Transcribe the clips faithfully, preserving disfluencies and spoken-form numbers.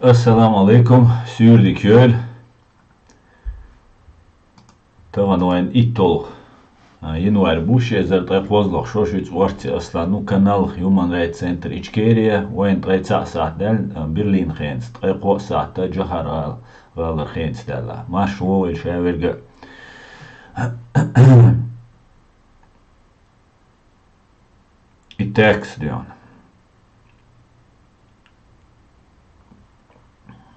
Ассаламу алейкум, суьйре дика йойла. Тахана вайн иттолгӀа, а, январь бу, ши эзар ткъе кхозлагӀа шо, шуьца Орци Аслан, ну, канал Human Rights Center Ичкерия, вайна ткъе цхьаъ сахьат даьлла, а, Берлин хенца, ткъе кхоъ сахьат Джохар гӀал-, гӀалара хенца даьлла. Марша вогӀийла шаверг а. И текст ден.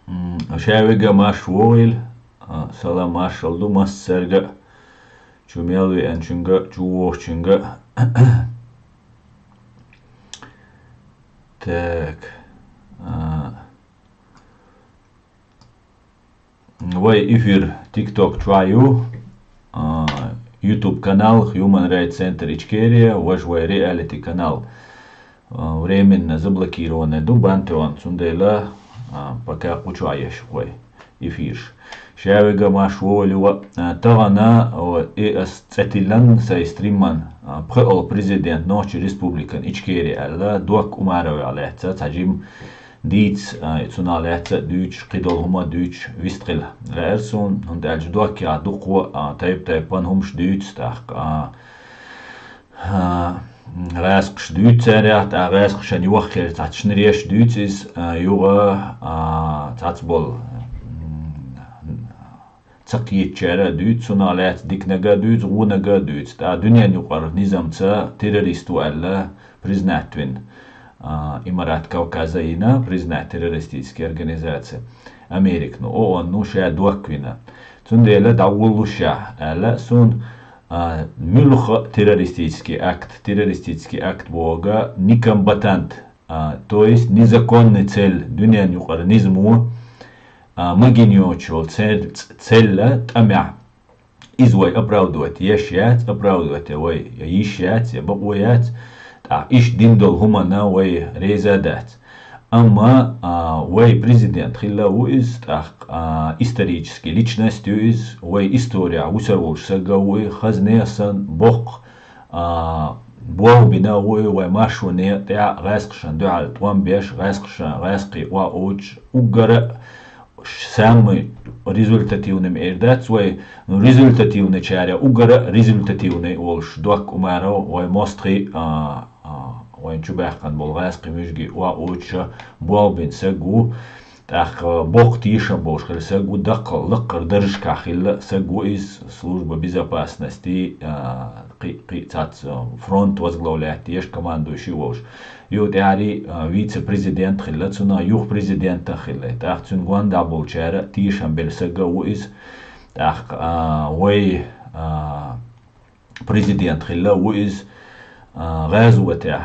М, шаверг а марша вогӀийла, а, салам маршалла ду массаьрга а, чу мел веанчуьнга а, чу вогӀучуьнга а. Так. А, Вай эфир TikTok чу а ю, а, YouTube канал Human Rights Center Ичкерия, вож вай реалити канал, а, временно заблокированный ду, бан тоьхна, цундела, а, пока кху чу а еш вай эфираш. Шаверг а марша вогӀийла, а, тахана, о, и ас цӀе тиллина сай стриман, а, пхоъалгӀа президент Нохчий Республикан Ичкери аьлла, Докка Умаровех лаьцна цхьа жима дийца, а, цунах лаьцна а дуьйцуш, кхыдолу хӀума дуьйцуш вистхила лаьара суна, хӀунда аьлча Доккех дукха, а, тайп-тайпана хӀумаш дуьйцу тӀаккха, а, а, гӀаьскхаш дуьйцу царех, тӀаккха гӀаьскхашна юххера цхьацца шинареш дуьйцу иза, а, юха, а, цхьацца болу, м, ца кхетачара а дуьйцу, цунах лаьцна диканиг а дуьйцу, вониг а дуьйцу. ТӀаккха дуьненаюкъара низамца террорист ву аьлла признать вина, а, Имарат Кавказа йина, признать террористическая организация, Америка, ну, ООН, ну, ша Докка вина. Цундела дӀаволалуш ша аьлла суна, а, муьлхха а террористический акт, террористический акт бохург некомбатант, а, то есть незаконный цель, дуьненаюкъара низамо, а, магийна йоцуш йолу цель, ц-, цель а тӀамехь. Иза вай оправдывать еш яц, оправдывать я вай я йиш яц, я бакъо яц, тӀаккха иштта дина долу хӀуманна вай реза а дац. Амма, а, вай президент хилла а ву иза, тӀаккха, а, исторический личность ю иза, вай историяхь вуьсур волуш саг а ву и, хаза нехан санна боккха, а, болх бина а ву и, вай маршонан некъа тӀехь гӀаьскхашна дуьхьал тӀом беш, гӀаьскхашна, гӀаьскхий охьаоьцуш, уггара а самый результативный ма эр дац вай, ну, результативныйчарех уггара а результативный волуш Докка Умаров вай мостагӀий, а, а, вайна чу баьккхина болу гӀаьскхий муьжгий охьаоьцуш болх бина саг ву. ТӀаккха боккха тешам болуш хилла саг ву, даккхал лаккхара даржашкахь хилла саг ву иза, служба безопасности, а, кхин, кхин цхьацца фронт возглавлять деш, командующий волуш. Юха тӀаьхьарий, а, вице-президент хилла, цунах юха президент а хилла. ТӀаккха цуьнан гондахь болчара тешам белла саг а ву иза. ТӀаккха, а, вай, а, президент хилла а ву иза, а, гӀазотехь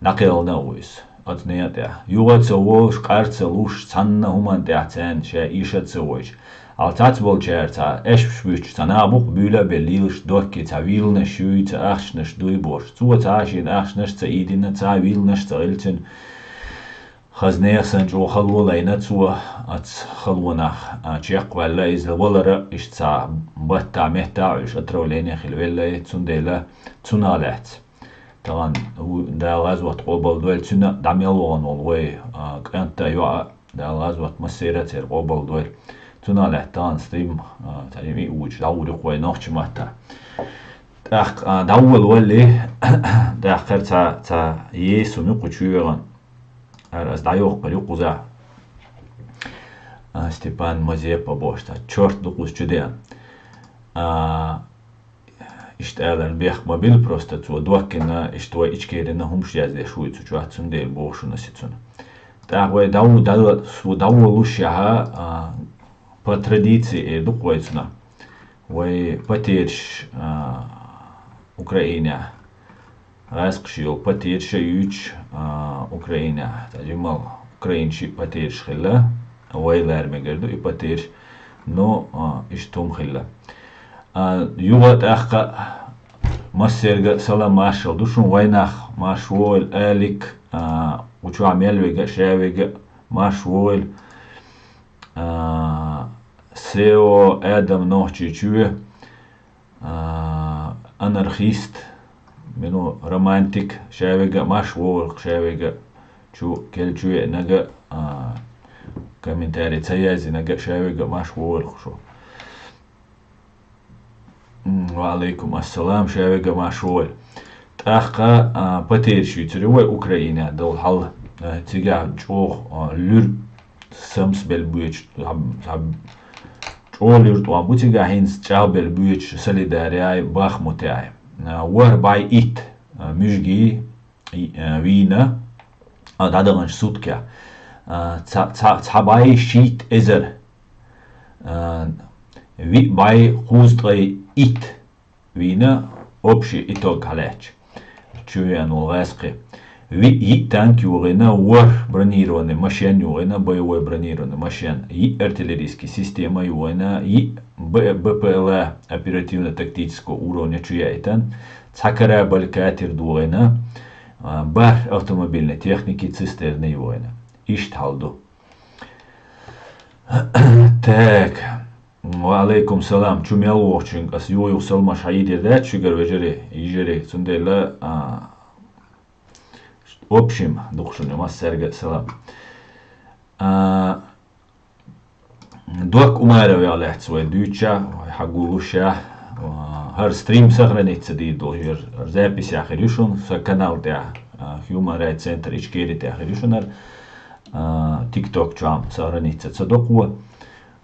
дӀакхелхина а ву иза оцу некъа тӀехь. Юха а ца волуш, къар а ца луш, цхьанна а хӀуманна тӀехь царна ша эша а ца вайча. Хьал цхьацца болчара цхьа аьшпаш буьттуш цхьа нах бу-кх буьйла а белла лелаш Доккий, цхьа вийланаш юй, цхьа ахчанаш дуй бохуш. Цо цхьа а шена ахчанаш ца ийдина, цхьа а вийланаш ца хилла цуьнан. Хаза нехан санна чӀогӀа хало лайна цо, оцу халонах, а, чекхваьлла иза валар а, иштта цхьа баттахь, меттахь а Ӏуьйш отравление хилла велла и, цундела цунах лаьцна. Тахана ву-, Дала гӀазот къобалдойла, цуьнан а дӀа мел вахана волу вай, а, кӀант а, йоӀ а, Дала гӀазот массеран а церан къобалдойла. Цунах лаьцна тахана стрим, а, цхьа йиъ вуьйцуш дӀавур ю-кх вай нохчийн маттахь. ТӀаккха, а, дӀаволавалли, тӀаккха хӀара цхьа, цхьа Есу муьлхха чу вегӀана. ХӀара ас дӀайоккхур ю кхузахь. А, Степан Мазепа бохуш цхьа чорт ду кхуза чу деана. А, иштта аларна бехк ма билла, просто цо Доккина, иштта вай Ичкерина хӀумаш яздеш вуй цу чохь, цундела боху шуна ас и цунна. ТӀаккха вай дӀа-, дӀа-, цо дӀаволалушехь, а, по традиции эр ду-кх вай цунах. Вай патераш, а, Украинехь, гӀаьскхаша йолу патераш а юьйцуш, а, Украинехь, цхьа жимма украинчийн патераш хилла, вай лара мегар ду и патераш, но, а, иштта хӀума хилла. А, юха а тӀаккха массаьрга а салам маршалла ду шуна, вайнах марша вогӀийла, Алик, а, кху чохь мел верг а, ша верг а марша вогӀийла. А, Сео Адам Нохчийчоь, а, анархист, мину романтик, ша верг а марша вогӀийла, ша верг а чу, кел чу веанарг а, а, Комментарий ца язйинарг а шавега а марша вогӀийла шо. М, ва алейкум ассалам, шавега а марша вогӀийла. ТӀаккха, а, потеряш юьйцур ю вай Украинехь долу хьал, а, цигахь чӀогӀа, а, луьра самсабелла боьдуш, хьаб-, хьаб-, чӀогӀа луьра тӀом бу цигахь, хӀинца чӀагӀбелла боьдуш Солидарехь, Бахмутехь. А, ворхӀ бӀе итт, а, муьжгий, и, а, вийна, а, дӀадаханчу суткех. А, ца-, ца-, цхьа бӀе шийтта эзар, а, виъ бӀе кхузткъе итт вийна, общий итог хьалаьцча. Чу веана волу гӀаьскхи. Виъ йиъ танк йогӀийна, ворхӀ бронированный машен йогӀийна, боевой бронированный машен, йиъ артиллерийский система йогӀийна, йиъ Б-, Б П Л А оперативно-тактического уровня чу яийтина, цхьа корабль, катер догӀийна, а, бархӀ автомобильный техники цистерна йогӀийна. Иштта хьал ду. Так. Ва алейкум салам. Чу мел вогӀучуьнга ас юха-юха саламаш хьаийдийр дац шуьгара, вежарий, йижарий. Цундела, а, общем, дукха шуна массаьрга а салам. А, Док Умаровех лаьцна вай дуьйцуш, вай хьагулуш, а, хӀара стрим сохраниться дийр долуш, хӀара записехь хир ю шуна, сан канал тӀехь, а, Human Rights Center Ичкери тӀехь хир ю шуна хӀара, а, TikTok чохь сохраниться ца доккхо.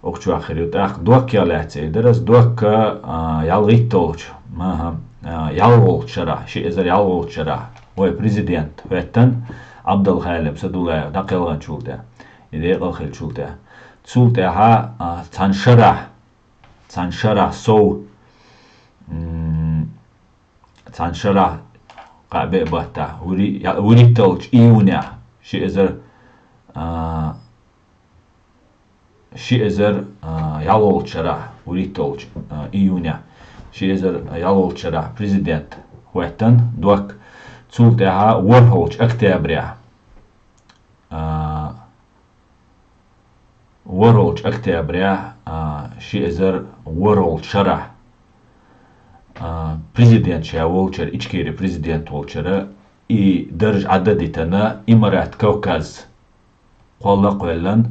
Охчохь хир ю тӀаккха Доккех лаьцна эр дара ас, Докка, а, ялхитталгӀачу, аха, а, ялхолгӀачу шарахь, ши эзар ялхолгӀачу шарахь, вай президент хӀоьттина, Абдалхалим Садулаев дӀакхелханчул тӀаьхьа, и декъал хиллачул тӀаьхьа. Цул тӀаьхьа, а, цхьана шарахь, цхьана шарахь сов, м, цхьана шарахь кхаа беа баттахь, вури-, я-, вуьрхӀитталгӀачу июнехь, ши эзар, а, ши эзар, а, ялхолгӀачу шарахь, вуьрхӀитталгӀачу, а, июнехь, ши эзар ялхолгӀачу шарахь президент хӀоьттина Док. Цул тӀаьхьа ворхӀолгӀачу октябрехь, а, ворхӀолгӀачу октябрехь, а, ши эзар ворхӀолгӀачу шарахь, а, президент ша волчара, Ичкери президент волчара, и дарж Ӏадда дитина, Имарат Кавказ кхолла а кхоьллина,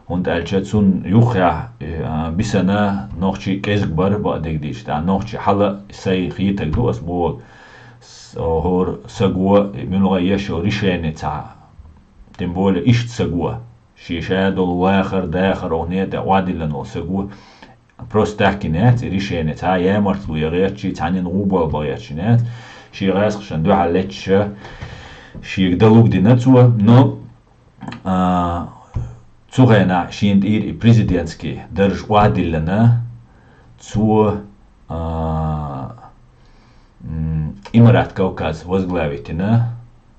хӀунда аьлча цунна юххехь, а, бисана нохчий кӀезиг бара, бакъдерг дийцича, тӀаккха нохчий хьала а сайн хетарг ду ас боху, с-, хӀора саго, муьлхха еш йолу решение цхьа, тем более иштта саго, шен ша долу вахар, дахар, оха некъа тӀе охьадиллина волу саго, просто так йина яц и решение, цхьа ямартло ян гӀерташ, цхьаннан гӀубал бан гӀерташ йина яц, шен гӀаьскхашна дуьхьал летташ, шега дан луг дина цо, но, а, цу хенахь шена тӀера и президентский дарж охьадиллина, цо, а, м, Имарат Кавказ возглавить йина,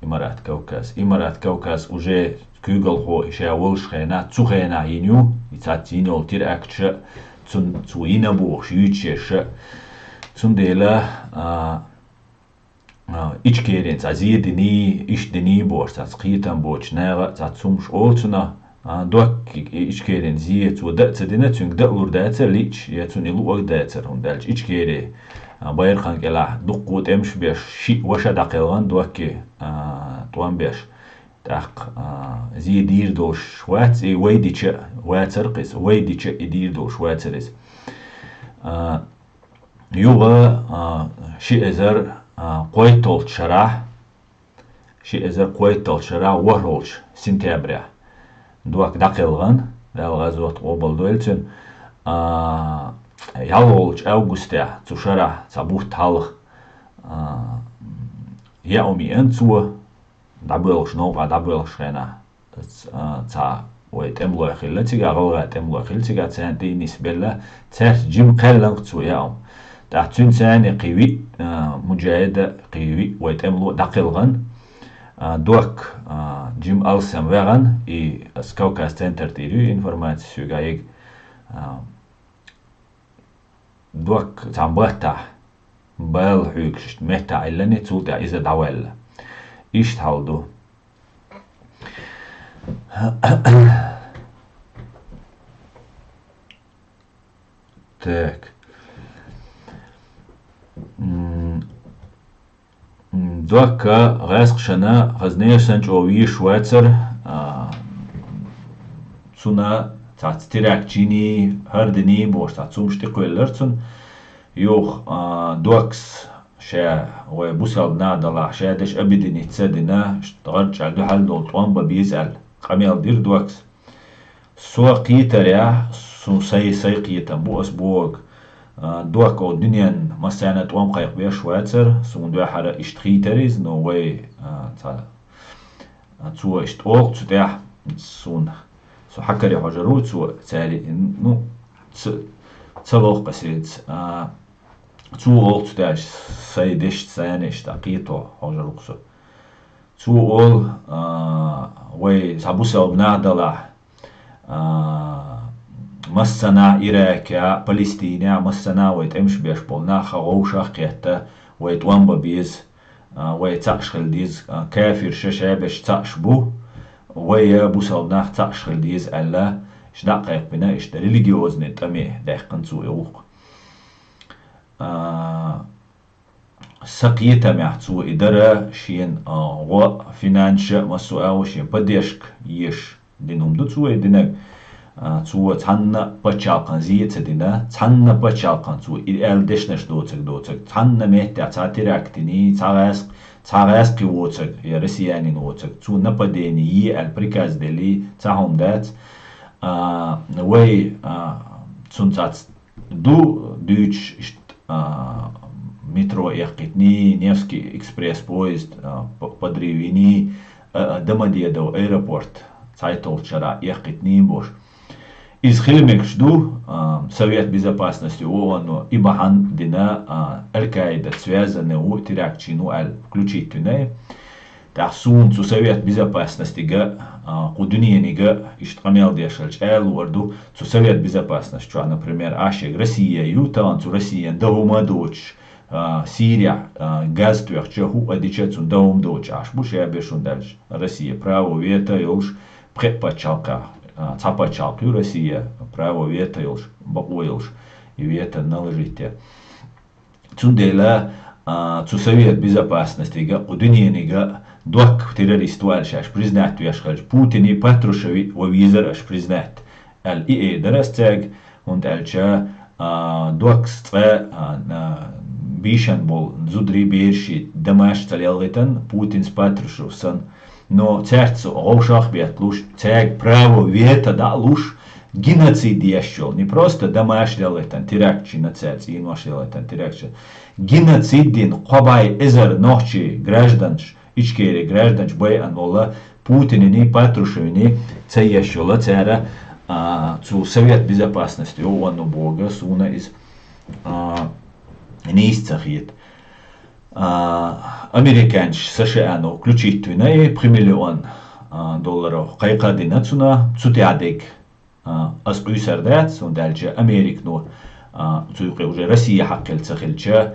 Имарат Кавказ. Имарат Кавказ уже куьйгалхо и ша волуш хенахь, цу хенахь йина ю, и цхьацца йина йолу теракташ а, цун-, цо йина бохуш, юьйцуш ерш а. Цундела, а, а, Ичкерина цхьа зе диний, иштта диний бохуш, цхьацца кхетам боцуш наха а цхьацца хӀумаш олу цунах, а, Доккиг Ичкерина зе цо дан а ца дина, цуьнга дан а лур дацара лиъча, я цунна и луъург дацара, хӀунда аьлча Ичкери, а, байракхан кӀелахь дуккха а тӀемаш беш, шиъ ваша дӀакхелхина Докки, а, тӀом беш. ТӀаккха, а, зе дийр долуш вац и вай дича а, вацара-кх иза, вай дича а и дийр долуш вацара иза. А, юха, а, ши эзар, а, кхойтталгӀачу шарахь, ши эзар кхойтталгӀачу шарахь ворхӀолгӀачу сентябрехь Док дӀакхелхина, Дала гӀазот къобалдойла цуьнан, а, ялхолгӀачу августехь цу шарахь цхьа бутт хьалха, а, яа хӀума еана цо, дӀабоьлхуш, новкъахь дӀабоьлхуш хенахь, ц-, а, цхьа вай тӀемалой хилла цигахь, гӀалгӀай тӀемалой хилла цигахь, царна тӀе а нисбелла, цаьрца жима кхаьллина-кх цо яа хӀума. ТӀаккха цуьнца цхьаьна кхин виъ, а, муджахӀид а, кхин виъ вай тӀемало а дӀакхелхина, а, Док, а, жима алсам ваьхна, и ас Кавказ центр тӀера ю информаци соьга хьега, а, Док цхьана баттахь бала хьоьгуш меттахь Ӏиллина, цул тӀаьхьа иза дӀаваьлла. Иштта хьал ду. Так. М, Докка гӀаьскхашна хаза нехан санна чӀогӀа везаш вацара, а, цунна цхьацца терактчийний, хӀара динний бохуш цхьацца хӀумаш тӀекхоьллира цунна. Юха, а, доккхас ша вай бусалба нах далахь, ша деш объединиться а дина, гӀарчӀа дуьхьал долу тӀом бан беза аьлла, къамел дира доккхас. Со кхетарехь, сун сай, сай кхетам бу ас боху, а, доккха дуьненна массарна тӀом кхайкхабеш вацара, суна дуьхьара иштта хийтара иза, но вай, а, цхьа, а, цо иштта олу цу тӀехь, суна, со хьакаре хьожур ву цо, цаьрга, ну, ца, ца лоху ас иза, а, цо олу цу тӀехь, сай дешца, сайна иштта кхето хьожур ву со. Цо олу, а, вай цхьа бусалба нах далахь, а, массанхьа Иракехь, Палестинехь, массанхьа вай тӀемаш беш болу нах вовшах а кхетта, вай тӀом бан беза, а, вай цхьаъ хила деза, а, кафирш ша беш цхьаъ бу, вай бусалба нах цхьаъ хила деза аьлла, иштта дӀа а кхайкхабина, иштта религиозный тӀаме даьккхина цо и гӀуллакх. А, Сан кхетамехь цо и дара, шена, а, гӀо, финанс а, массо а агӀо шена поддержка еш дина хӀума ду цо и динарг. А, цо цхьанна а пачхьалкхана зе а ца дина, цхьанна а пачхьалкхана цо и аьлла дешнаш доцург, доцург, цхьанна а меттехь цхьа теракт йиний, цхьа гӀазкх-, цхьа гӀазкхи воцург, я россиянин воцург, цо нападение е аьлла приказ деллий, цхьа хӀума дац. А, вай, а, цунна цхьацца ду дуьйцуш, иштта, а, метро эккхийтиний, Невский экспресс поезд, а, п-, подрыв йиний, а, а, Домодедово аэропорт цхьайтталгӀачу шарахь эккхийтиний бохуш. Иза хила мегаш ду, а, Совет Безопасности ООН-о и бахьана дина, а, Аль-Каида связанный ву, терактчийна ву аьлла включить вина. ТӀаккха суна цу Совет Безопасностига, а, кху дуьненига иштта къамел деш хилча ала луур ду, цу Совет Безопасности чохь, например, Ӏаш ерг Россия ю, тахана цу Россиян дан хӀума а доцуш, а, Сирехь, а, газ тоьхча, хӀуъа дича, цунна дан хӀума доцуш Ӏаш бу ша беш, хӀунда аьлча Россия право вето йолуш, пхеа пачхьалкхах, а, цхьа пачхьалкх ю Россия, право вето йолуш, бакъо йолуш, и вето наложить е. Цундела, а, цу Совет Безопасностига, кху дуьненига доккха террорист ву аьлла шаьш признать веш хилча, Путиний, Патрушеви ва везара аша признать аьлла, и эр дара ас цаьрга, хӀунда аьлча, а, доккхас цкъа, а, а, бийшан болу зударий, бераший Дамаш ца лелхийтина Путинс, Патрушев санна. Но цаьрца со гӀовшах а бетталуш, цаьрга право вето дӀа а луш, геноцид еш йолу, не просто Дамаш лелхийтина, терактчийна цаьрца цӀенош лелхийтина, терактчийна. Геноцид дина кхо бӀе эзар нохчий гражданаш, Ичкери гражданаш байъан волу Путининий, Патрушевиний ца еш йолу цара, а, цу Совет Безопасности ООН-о боху, суна иза, а, нийса ца хета. А, американцаш США-но включить вина и пхи миллион, а, долларов кхайкха а дина цунна, цу тӀехь дерг, а, ас къуьйсур дац, хӀунда аьлча Американо, а, цу юкъе уже Россия хьакхилла ца хилча,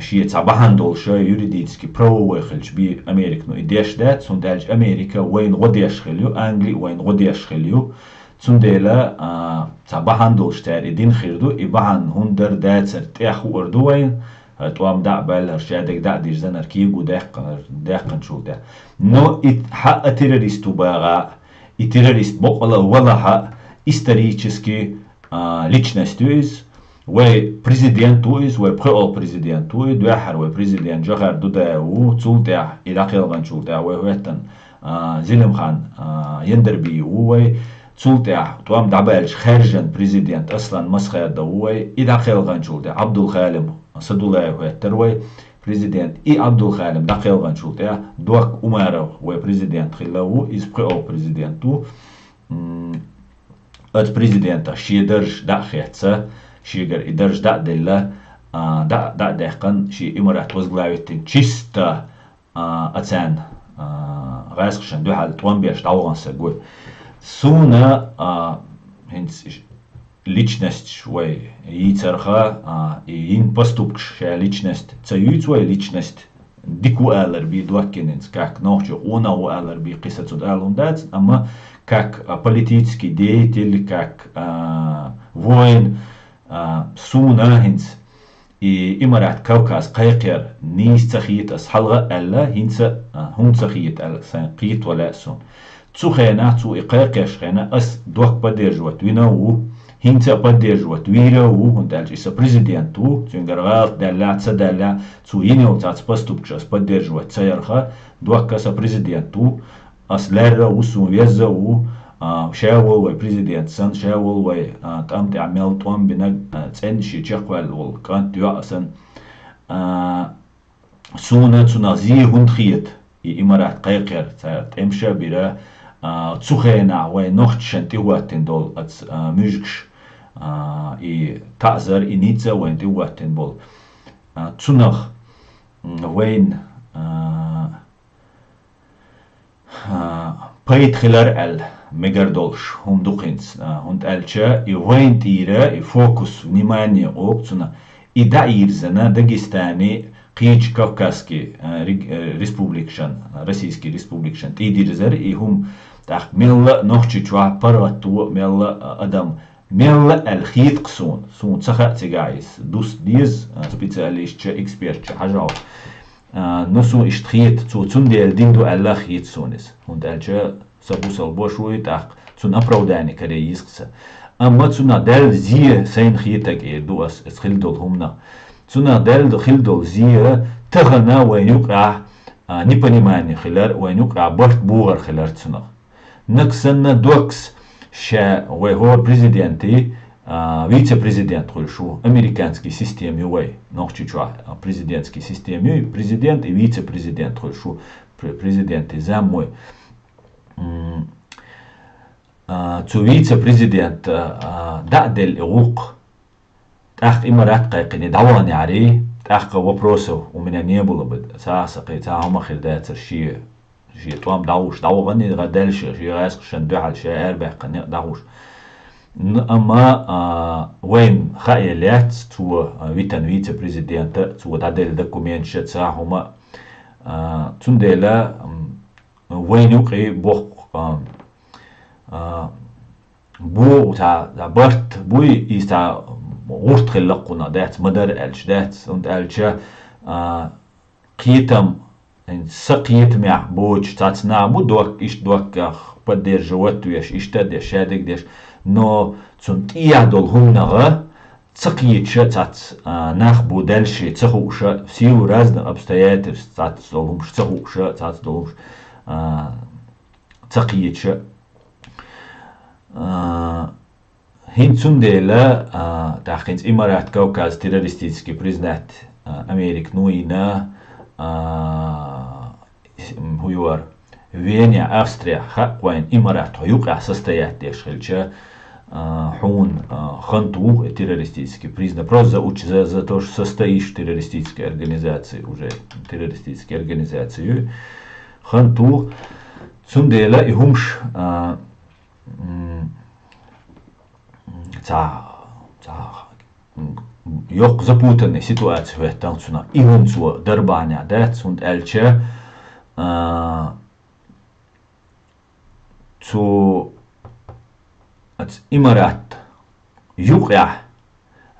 шен цхьа бахьана долуш, юридически правовой хилча бен Американо и деш дац, хӀунда аьлча Америка вайна гӀо деш хилла ю, Англи вайна гӀо деш хилла ю. Цундела, а, цхьа бахьана долуш цара и дина хир ду, и бахьана хӀунда дара, дацара тӀех хуур ду вайна, хӀара тӀом дӀа а баьлла, хӀара шадерг дӀа а дирзина, хӀара кего даьккхина, даьккхинчул тӀаьхьа. Но и хьаъа террорист ву бахахь, и террорист бакъвала валахь, исторически, а, личность ю иза, вай президент ву иза, вай пхоьалгӀа президент ву и, дуьххьара вай президент Джохар Дудаев ву, цул тӀаьхьа и дӀакхелханчул тӀаьхьа вай хӀоьттина, а, Зелимхан, а, Яндарбиев ву вай, цул тӀаьхьа тӀом дӀабаьлча хаьржина президент Аслан Масхадов ву вай, и дӀакхелханчул тӀаьхьа Абдулхалим Садулаев хӀоьттира вай президент, и Абдулхалим дӀакхелханчул тӀаьхьа Док Умаров вай президент хилла ву, иза пхоьалгӀа президент ву. М, оцу президентах шен дарж дӀа а хецна, шегара и дарж дӀа а делла, а, дӀа, дӀа а даьккхина, шен имарат возглавить дина чисто, а, оцарна, а, гӀазкхашна дуьхьал тӀом беш дӀавахана стаг ву. Суна, а, хӀинца личносташ вай йийцарха, а, и йина поступкаш ша личность ца юьйцу вай, личность дика ву алар бен Доккинца, как нохчо къонах ву алар бен кхин сацур ала хӀума дац, амма как, а, политический деятель, как, а, воин, а, суна хӀинца и Имарат Кавказ кхайкхар нийса ца хета ас хьалха а аьлла, хӀинца, а, хӀунда ца хета аьлла, сайн кхетаво лаьа суна. Цу хенахь цо и кхайкхеш хенахь ас доккха поддерживать вина а ву, хӀинца а поддерживать вийра а ву, хӀунда аьлча и сан президент ву, цуьнгара гӀалат даьлла, ца даьлла, цо йина йолу цхьацца поступкаш ас поддерживать ца ярах, доккха сан президент ву, ас лаьрра а ву, суна веза а ву, а, ша волу вай президент санна, ша волу вай, а, тӀам тӀехь мел тӀом бинарг, а, цӀена шен чекхваьлла волу кӀант, йоӀ а санна. А, Суна цунах зен хӀунда хета, и имарат кхайкхар, цара тӀемаш а бира, а, цу хенахь вайн нохчашна тӀехӀоттина долу оцу, а, муьжгаш, а, и таӀзар, и ницкъ а вайна тӀехӀоттина болу. А, цунах, м, вайн, а, а, пайда хилар аьлла мегар долуш хӀума ду хӀинца, а, хӀунда аьлча и вайн тӀера, и фокус, внимание оха цунах, и дӀа а йирзина, Дагестане, кхечу кавказский, а, регион, а, республикашна, российский республикашна тӀедирзира и хӀума, тӀаккха мелла а Нохчийчохь паргӀато, мелла а адам, мелла а аьлла хета-кх суна, суна ца хаьа цигахь иза, дуста деза, а, специалисташа, эксперташа хьажа. А, ну, суна иштта хета, цо цундела дина ду аьлла а хета суна иза, хӀунда аьлча сан бусалба ваша ву и, тӀаккха цунна оправдание каре йийза-кх сан. Амма цунах даьлла зен, сайна хетарг эр ду ас, аса хилла долу хӀуманах. Цунах даьлла хилла долу зен тахана вайн юкъахь, а, непонимание хилар, вайн юкъахь барт богӀар хилар цунах. Нагахь санна доккхас ша вай хӀора президенте, а, вице-президент хуьлуш ву, американский система ю вай, Нохчийчохь, а, президентский система ю, президент и вице-президент хуьлуш ву, пре-, президенте зам вай. М, а, цу вице-президента, а, дӀа а делла и гӀуллакх, тӀаккха имарат кхайкхина дӀаваханехьарий, тӀаккха вопросов у меня не было бы, ца а сан кхин, ца а хӀума хир дацара шен, шен тӀом дӀахьуш, дӀавахана и гӀа даьлла шен, шен гӀаьскхашна дуьхьал ша арабаьккхина некъ дӀахьуш. Н-, амма, а, вайна хаъе лаьцна цо, а, витан вице-президента, цо дӀаделла документаш а, ца а хӀума, а, цундела, м, вайна юкъе боккха, а, а, бу-, цхьа, цхьа барт буй, иза цхьа гӀурт хилла кхунах дац, ма-дарра аьлча дац, хӀунда аьлча, а, кхетам, сан кхетамехь боцуш цхьацца нах бу доккха, иштта доккхах поддерживать веш, иштта а деш, шадерг а деш, но цунна тӀехь долу хӀуманах ца кхеташ а цхьацца, а, нах бу, даьлла шен ца хууш а, в силу разных обстоятельств цхьацца долу хӀумаш ца хууш а, цхьацца долу хӀумаш, а, ца кхеташ а. А, хӀинца цундела, а, тӀаккха хӀинца Имарат Кавказ террористически признать, а, Америка ну йина, а, хӀу ю вара, Вене, Австрия, хаьа вайна, Имарат хьо юкъахь состоять деш хилча, а, хьуна, а, хан туху и террористически признак. Просто за уч-, за, за то, что состоишь в террористической организации, уже террористической организации ю, хан туху. Цундела и хӀумаш, а, м, цхьа, цхьа, м, йоккха запутанный ситуация хӀоьттина цунах. И хӀума цо дарбанехь дац, хӀунда аьлча, а, цу, ац, Имарат юкъехь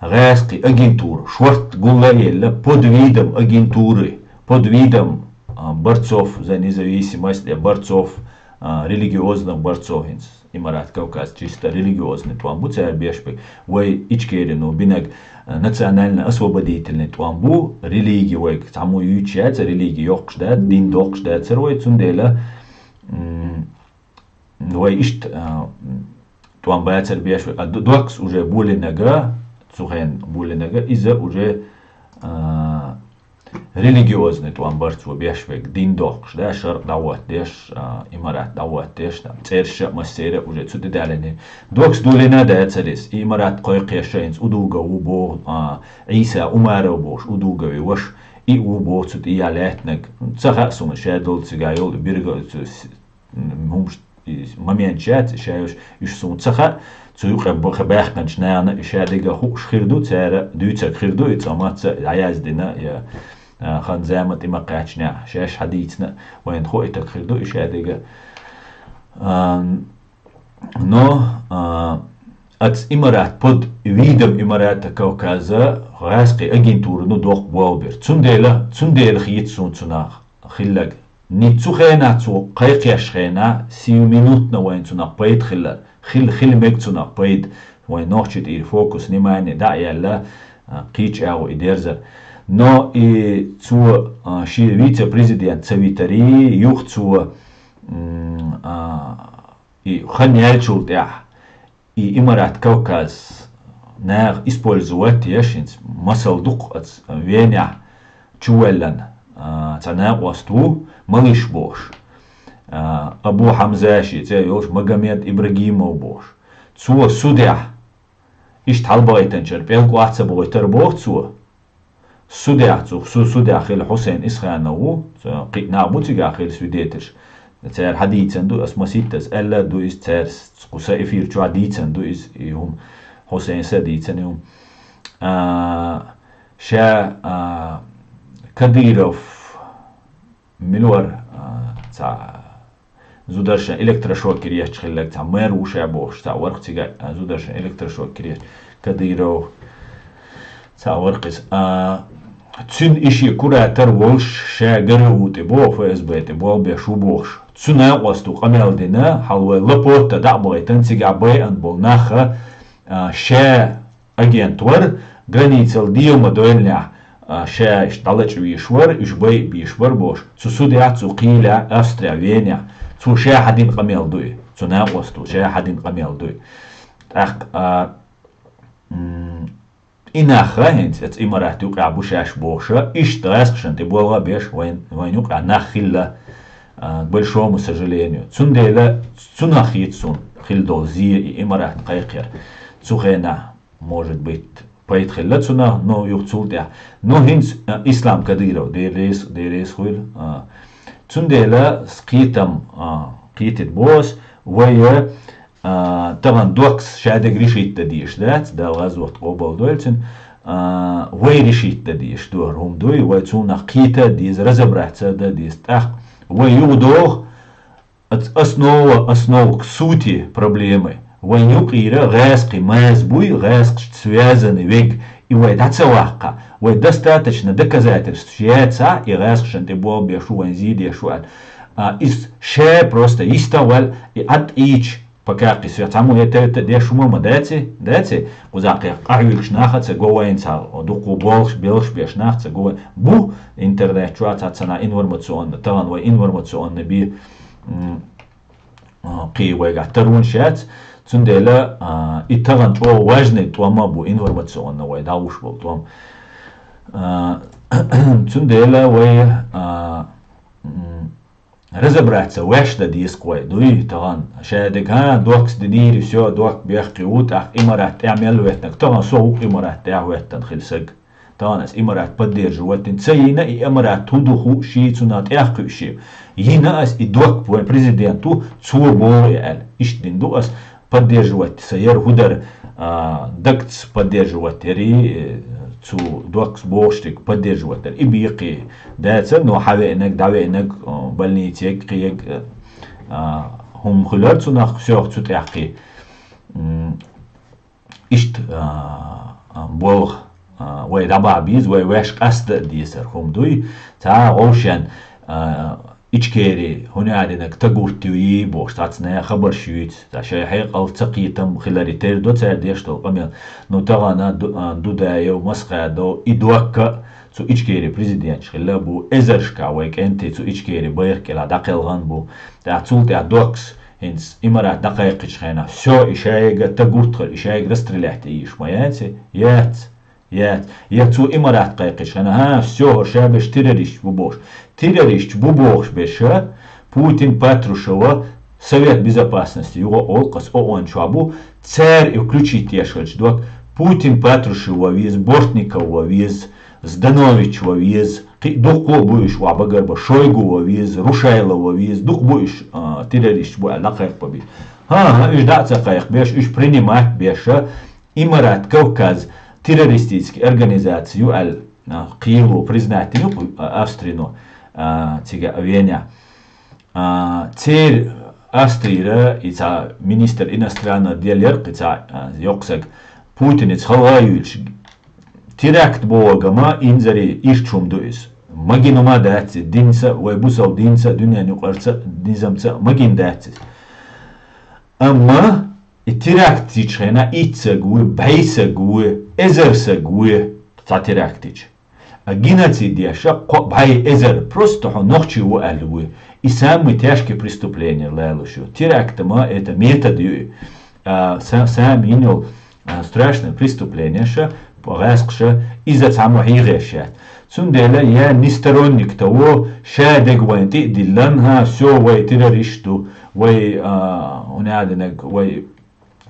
гӀаьскхи агентура шортта гулла а елла, под видом агентуры, под видом, а, борцов за независимость, я борцов, а, религиозных борцов хӀинца. Имарат Кавказ чисто религиозный тӀом бу цара беш берг. Вай Ичкерин бинарг, а, национально-освободительный тӀом бу, религи вайга цхьаммо юьйцуш яц, религи йоккхуш дац, дин доккхуш дацара вай, цундела, м, вай иштта, а, тӀом бацара беш, а, д-, доккхас уже болийнарг, цу хенахь болийнарг, иза уже, а, религиозный тӀом бара цо беш берг, дин доккхуш, да, шарӀ дӀахӀоттадеш, а, Имарат дӀахӀоттадеш, там, цӀераш а, массеран а уже цу тӀе даьллина. Доккхас долийна дацара иза, и Имарат кхойкхуш а хӀинца Удугов ву боху, а, Ӏийса Умаров бохуш, Удугови ваша, и а ву боху цу тӀехь лаьттинарг. Ца хаьа суна, ша долу цигахь йолу бирга, цу с-, м, хӀумаш, и моменташ яц, и ша йолуш, уьш суна ца хаьа, цу юкъа баха баьхкинчу нахана и шадерг а хууш хир ду, цара дуьйцург хир ду, и цкъа мацца дӀаяздина, я, а, хан-зама тӀе ма кхаьчнехь, шаьш хьадийцина, вайна хууш хир ду, и шадерг а. А, но, а, ац Имарат, под видом Имарата Кавказа гӀаьскхи агентура ну доккха болх бира. Цундела, цундела хета суна цунах хилларг. Ни цу хенахь цо кхайкхеш хенахь, сиюминутно вайн цунах пайда хилар. Хил, хила мега цунах пайда. Вайн нохчи тӀера фокус, внимание дӀа а яьлла, а, кхечу агӀо и дерзар. Но и цо, а, шен вице-президент ца витарий, юха цо, м, а, и хан яьллачул тӀаьхьа, и Имарат Кавказ наха использовать еш, хӀинца масал ду-кх, оцу Венехь чувоьллина, а, цхьа накъост ву, Малыш бохуш. А, Абу Хьамза шен цӀе йолуш, Магомед Ибрагимов бохуш. Цо судехь, иштта хьалабахийтинчара пӀелг охьа ца бахийтар боху цо. Судехь цу, су-, судехь хилла Хьусайн Исханов ву, цу кхин а нах бу цигахь хилла свидетельш. Цара хьадийцина ду, ас масийттаза аьлла а ду иза, цара с-, кху сан эфир чохь дийцина ду иза, и хӀума, Хьусайнас а дийцина и хӀума. А, ша, а, Кадыров, мила вара, а, цхьа зударшна электрошокер етташ хилларг, цхьа мэр ву ша бохуш, цхьа вара-кх цигахь, а, зударшна электрошокер етташ, Кадыров, цхьа вара-кх иза. А, цуьнан и шен куратор волуш, ша ГРУ тӀе боху, ФСБ тӀе болх беш ву бохуш. Цу накъосто къамел дина, хьал вай Лапотта дӀа а бахийтина, цигахь байина болу нах, а, ша агент вара, границал дема дойланехь, а, ша иштта дӀалача везаш вара, уьш байа безаш бара бохуш. Цу судехь цо кхийлахь Австрехь, Венехь. Цо ша хьадина къамел ду и. Цу накъосто ша хьадина къамел ду и. ТӀаккха, а, м, и нах а хӀинца оцу Имарат юкъахь бу шаьш бохуша, иштта гӀаьскхашна тӀе болх а беш, вайн, вайн юкъахь нах хилла, а, к большому сожалению. Цундела цунах хийца суна хилла долу зе и Имарат кхайкхаяр. Цу хенахь, может быть, пайда хилла цунах, но юха цул тӀаьхьа. Но хӀинца, а, Ислам Кадыров, Дела реза, Дела реза хуьлда, а, цундела кхетам, а, кхетийта боху ас, вай, а, тахана доккхас шадерг решить дан дезаш дац, Дала гӀазот къобалдойла цуьнан, а, вай решить дан дезаш ду хӀара хӀума дуй, вай цунах кхета а деза, разобраться а дан деза. ТӀаккха вай юха догӀу, Оц-, основа, основа к сути проблемы. Вайн юкъара гӀаьскхи маза буй, гӀаьскхашца связанный верг, и вай дӀа ца ваккха, вай достаточно доказательств яцахь, и гӀаьскхашна тӀе болх беш ву, вайн зе деш ву аьлла. А, иза ша просто йистехь ваьлла, и Ӏад ийча, пока кхин свет цхьаммо я тевта деш хӀума ма дац и, дац и, кхузахь кхин къахьоьгуш нах а ца го вайна цхьа, дуккха болхаш, белхаш беш нах а ца го вайна. Бу интернет чохь цхьацца информационно, тахана вай информационно бен, м, а, кхин вайгахь таронаш яц, цундела, а, и тахана чӀогӀа важный тӀом а бу, информационно вай дӀалуш болу тӀом. А, цундела вай, а, м, разобраться веш дан деза-кх вай, дуй, тахана. Шадерг, хӀа, доккхас динийра, всё, доккха бехке ву, тӀаккха Имарат тӀехь мел хӀоьттинарг, тахана со ву-кх Имарат тӀехь хӀоьттина хилла саг. Тахана ас Имарат поддерживать дина ца йина, и Имарат хӀун ду хууш, ший цунах тӀехь кхуьуш. Йина ас и доккха вайн президент ву, цо боху и аьлла. Иштта дина ду ас, поддерживать сан яра хӀун дара, а, дагца поддерживать яра, э, цу доккхас бохуш дерг поддерживать дара. И бекхе дацара, но хьавеанарг, дӀавеанарг, а, больницег, кхиерг, а, хӀума хуьлура цунах, всё, цу тӀехь кхин. М, Иштта, а, а, болх, а, вай дӀабахьа беза, вай ваьш къаста а дезара хӀума дуй. Цхьа а вовшен, а, Ичкери, хӀун аьлла динарг, тагурт ю йий бохуш, цхьацца наха хабарш юьйцу, цхьа шайн хьекъал, ца кхетам хиларе тера до цара деш долу къамел. Ну, тахана Ду-, а, Дудаев, Масхадов, и доккха а цу Ичкери президенташ хилла а бу, эзаршкахь вай кӀентий цу Ичкери байракх кӀелахь дӀакхелхина бу. ТӀаккха цул тӀаьхьа доккхас, хӀинца Имарат дӀакхайкхичу хенахь, всё, и шайга тагурт хила, и шайга расстрелять йиш ма яц и? Яц, яц. Я цо Имарат кхайкхичу хенахь, хӀа, всё, хӀора ша берш террористаш бу бохуш. Террористаш бу бохуш берш, Путин, Патрушева, Совет Безопасности юха а олу-кх ас, ООН чохь бу, цара и включить еш хилча доккха, Путин, Патрушев ван веза, Бортников ван веза, Зданович ван веза, кхин дуккха а бу уьш охьабагар бан, Шойгу ван веза, Рушайлов ван веза, дукха бу уьш, а, террористаш бу аьлла дӀакхайкхабан безаш. ХӀан-хӀа, уьш дӀа а ца кхайкхабеш, уьш принимать беш, Имарат Кавказ террористическая организация ю аьлла, а, кхело признать дина ю-кх, а, Австрино, а, цига Венехь. А, церан Австрера и цхьа министр иностранных дел яра-кх и цхьа, а, йоккха саг, Путинаца хала а юьйлуш. Теракт бохург ма инзаре ирча хӀума ду иза. Магина ма дац, динца, вай бусал динца, дуьнен юкъарца, низамца магина дац. Амма и теракт йичхьена итт саг ву, бӀей саг ву, эзар саг ву, цхьа теракт йича. А геноцид еш, кхо бӀей эзар, просто хьо нохчи ву аьлла ву. И самый тяжкий преступление лалуш ю. Теракт ма, это метод ю. А, са-, сами йинал, а, страшный преступление ша, гӀаскхаша, иза цхьаммо хьийгӀеш яц. Цундела я не сторонник того, ша дег вайн тӀе а диллан, ха, всё, вай террорист ду, вай, а, унадинаг, вай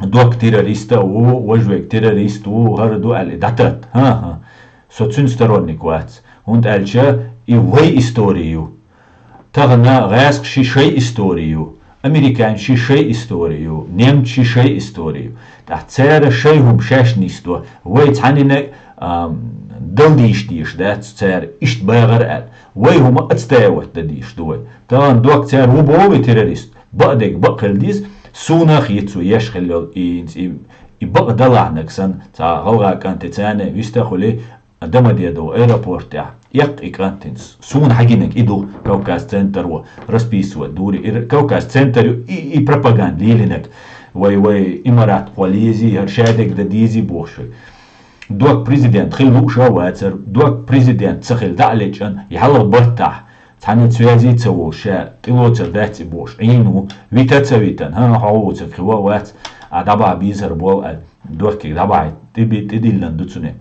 дог террориста ву, важвег террорист ву, гӀара ду аьлла, дӀатат. ХӀа-хӀа. Со цуьн сторонник вац. ХӀунда аьлча и вай истори ю. Тахана гӀаскхаши шай истори ю. Американши шай истори ю. Немцши шай истори ю. ТӀаккха цара шай хӀума шаьш нисдо. Вай цхьанина, ам, дал дийш дийш дац цара. Иштта багӀар аьлла. Вай хӀума отстаивать да дийш ду вай. Тахана дог цара ву бовлу террорист. Бакъдерг бакъ хила деза, суна а хета цо еш хилла йолу и, и, и бакъ далахьнарг санна, цхьа гӀалгӀа кӀанте царна виста а хуьлий, Домодедово аэропортехь, эккха и кӀант хӀинца. Суна хьагинарг и ду, Кавказ центр ву, расписывать дури, и Кавказ центр ю, и, и пропаганда лелинарг. Вай, вай, имарат кхо лези, хӀара шадерг дан дези бохуш вай. Дог президент хила лууш а вацара, дог президент ца хила дӀа а лечкъана, и хьалха баттахь, цхьана связи ца волуш, ша тӀелоцар дац и бохуш, Ӏийна ву, вита а ца витана, хӀан, хьо вуцург хи ван а вац, а дӀабахьа бийзар бол аьлла, дохкиг дӀабахьа, тӀеби-, тӀедиллина ду цуьнан.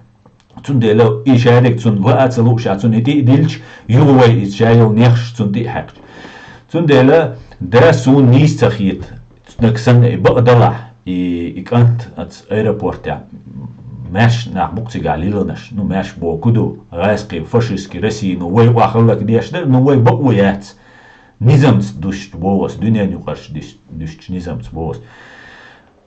Цундела и шадерг цунна лаа а ца лууш, а цунна и тӀе а дилча, юха вай иза ша йолу нехаш цунна тӀе а хьаькхча. Цундела да суна нийса ца хета, наг санна и бакъ далахь, и, и кӀант аца аэропортехь, маьрша нах бу-кх цигахь лиланаш, ну, маьрша боху ду, гӀаьскхи, фашистский Россия, ну, вай охьахаллак деш дара, ну, вай бакъо яц. Низамца дуьстича боху ас, дуьнен юкъарчу дуьс-, дуьстичу низамца боху ас.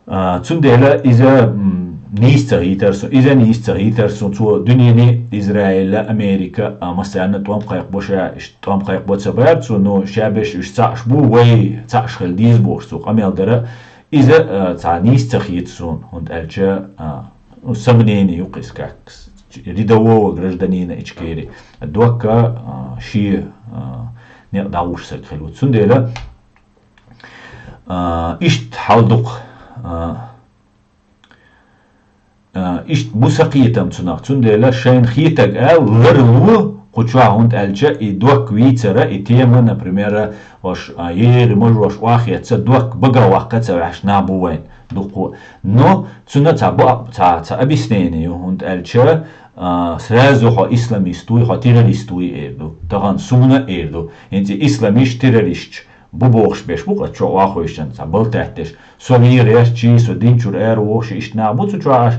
А, цундела иза, м, нийса ца хийтара со, иза нийса ца хийтара со, цо дуьнене, Израиль, Америка, а, массарна тӀом кхайкхабо ша, иштта тӀом кхайкхабо ца бара цо, ну, ша берш уьш цхьаъш бу, вай цхьаъш хила дийза бохуш цо къамел дара. Иза, а, цхьа нийса ца хийта суна, хӀунда аьлча, а, ну, сомнение ю-кх иза как рядового гражданина Ичкерии. Докка, а, шен, а, некъ дӀагӀуш саг хила ву. Цундела, а, иштта хьал ду-кх, а, а, иштта бу сан кхетам цунах. Цундела шайна хетаг ала ларло кху чохь, хӀунда аьлча и док вийцара, и тема, например, ош, а, еъри мажош охьахетта, док бага ваккха ца ваьхьаш нах бу вайн дуккха. Но цуьнан цхьа бо-, цхьа, цхьа объяснение ю, хӀунда аьлча, а, сразу хьо исламист вуй, хьо террорист вуй эр ду. Тахана суна эр ду. ХӀинца исламист, террористаш бу бохуш берш бу-кх, аса чохь охьахевшина цхьа балтаттеш. Со вийгӀерчий, со дин чуьра ара вохуш, иштта нах бу цу чохь аш.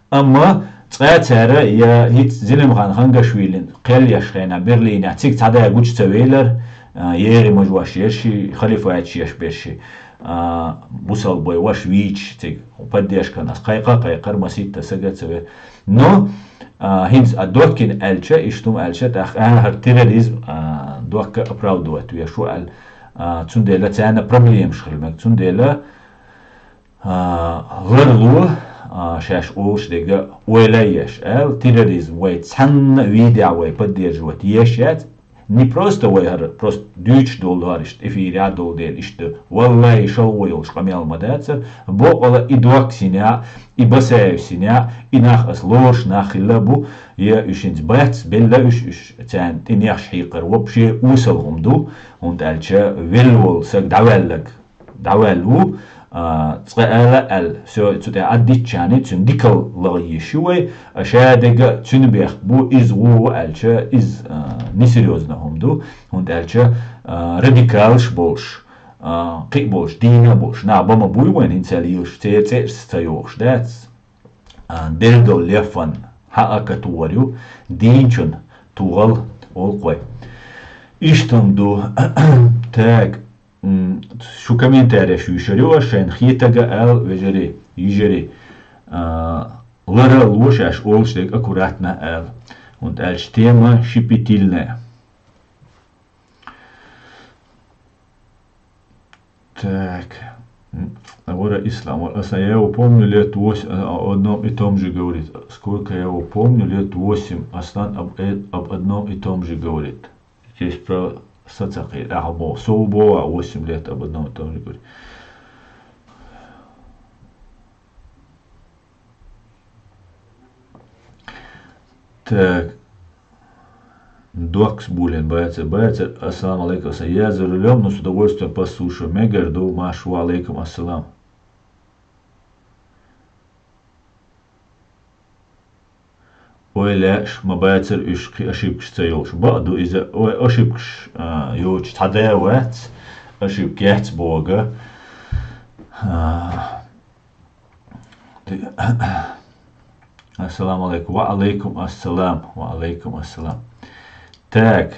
Амма цкъа цара я хӀинца Зелимхан Хангашвилин кхел еш хенахь Берлинехь цига цхьа да гучу ца велара, а, еъри мажош ерш, халифаташ еш берш, а, бусалбай ваша вийча цига. Поддержкан ас кхайкха а кхайкхара, маситта сага а ца вера. Но, а, хӀинца а доккхина аьлча, иштта хӀума аьлча, тӀаккха, а, хӀара терроризм, а, доккха оправдывать веш ву аьлла, а, цундела царна проблемаш хила мега. Цундела, а, ларло, а, шаьш олуш дерг ойла еш аьлла, терроризм вай цхьанна а видехь вай поддерживать еш яц, не просто вай хӀара, просто дуьйцуш долу хӀара иштта, эфирехь долу дела иштта. Валлахи, шалгӀо йолуш къамел ма дацара. Боккъала и Докксинехь, и Басаевсинехь, и нах аса лоруш нах хилла а бу, я уьш хӀинца бац, белла уьш, уьш царна тӀе нехаш хьийкхар вообще осал хӀума ду, хӀунда аьлча велла волу саг дӀаваьлларг дӀаваьлла ву, а, цкъа ала аьлла, всё, цу тӀе Ӏаддитчарна, цуьнан дикал лаха йиш ю вай, а, ша дерг цуьнан бехк бу, иза ву аьлча, иза, а, несерьёзно хӀума ду, хӀунда аьлча, а, радикалаш болуш, а, кхин а болуш, дийна а болуш, нах бан ма буй вайн хӀинца лелаш, церан цӀераш ца йохуш дац. А, дердо лефан хьаъа катухар ю, дийначун тухал олу-кх вай. Иштта хӀума ду. Так, м, шу комментареш юьйшур ю аш, шайна хетага ала, вежарий, йижарий. А, лара ло шаьш олуш дерг аккуратно ала. ХӀунда аьлча тема щепетильная. Так. М, Вара Ислам, вот, Аслан, я его помню лет восемь, а, об одном и том же говорит. Сколько я его помню, лет восемь, Аслан об, э, об одном и том же говорит. Здесь про сацакъи, а, бо, со бо, а, восемь лет об одном и том же говорит. Так. Докс булен баьцар, баьцар. Ассаламу алейкум. Аса, я за рулём, но с удовольствием послушаю. Мегар ду, Маш, ва алейкум ассалам. Ой, леш, ма баьцар уьш кхи ошибкаш ца йолуш. Бакъ ду иза, ой, ошибкаш, а, йоцуш цхьа да вац, ошибка яц бога. А, Ассаламу алейкум. Ва алейкум ассалам. Ва алейкум ассалам. Так.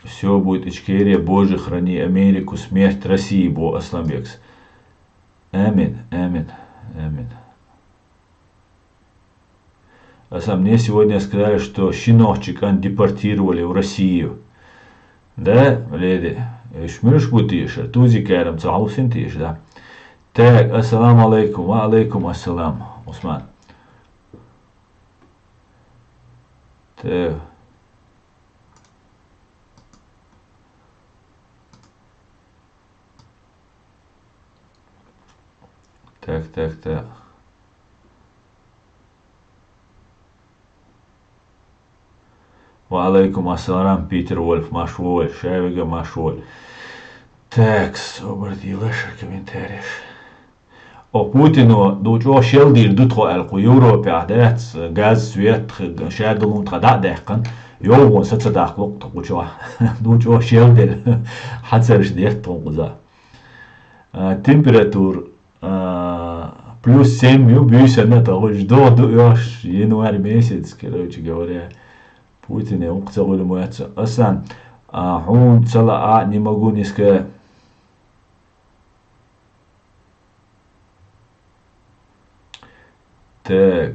Все будет Ичкерия, Боже, храни Америку, смерть России, бо Асланбекс. Амин, амин, амин. А сам мне сегодня сказали, что щеночек, он депортировали в Россию. Да, леди? Ишмуш бутиша, тузи кэрам ца хьаусин тиша, да? Так, ассаламу алейкум, ва алейкум ассалам, Усман. Так. Так, так, так. Ва алейкум ассалам, Питер Вольф, Маш воль, Шайвига Маш воль. Так, собар дила шар комментариеш. О Путино ду чӀогӀа шел дийр ду тхо аьлла, кху Европехь дац, газ, свет, х-, шадолун тха дӀа а даьккхина, йовгӀон са ца даккхалу тхо кху чохь. Ду чӀогӀа шел дерг, хьацарш дерг тхуна кхуза. А, температура, а, плюс семь ю, буьйсанна тхо, хӀуьжа догӀа ду оьш, январь месяц, короче говоря, Путине вукху ца гӀуьлу моьтту. Асан, а, хьуна ца лаа, не могу не сказать. Так.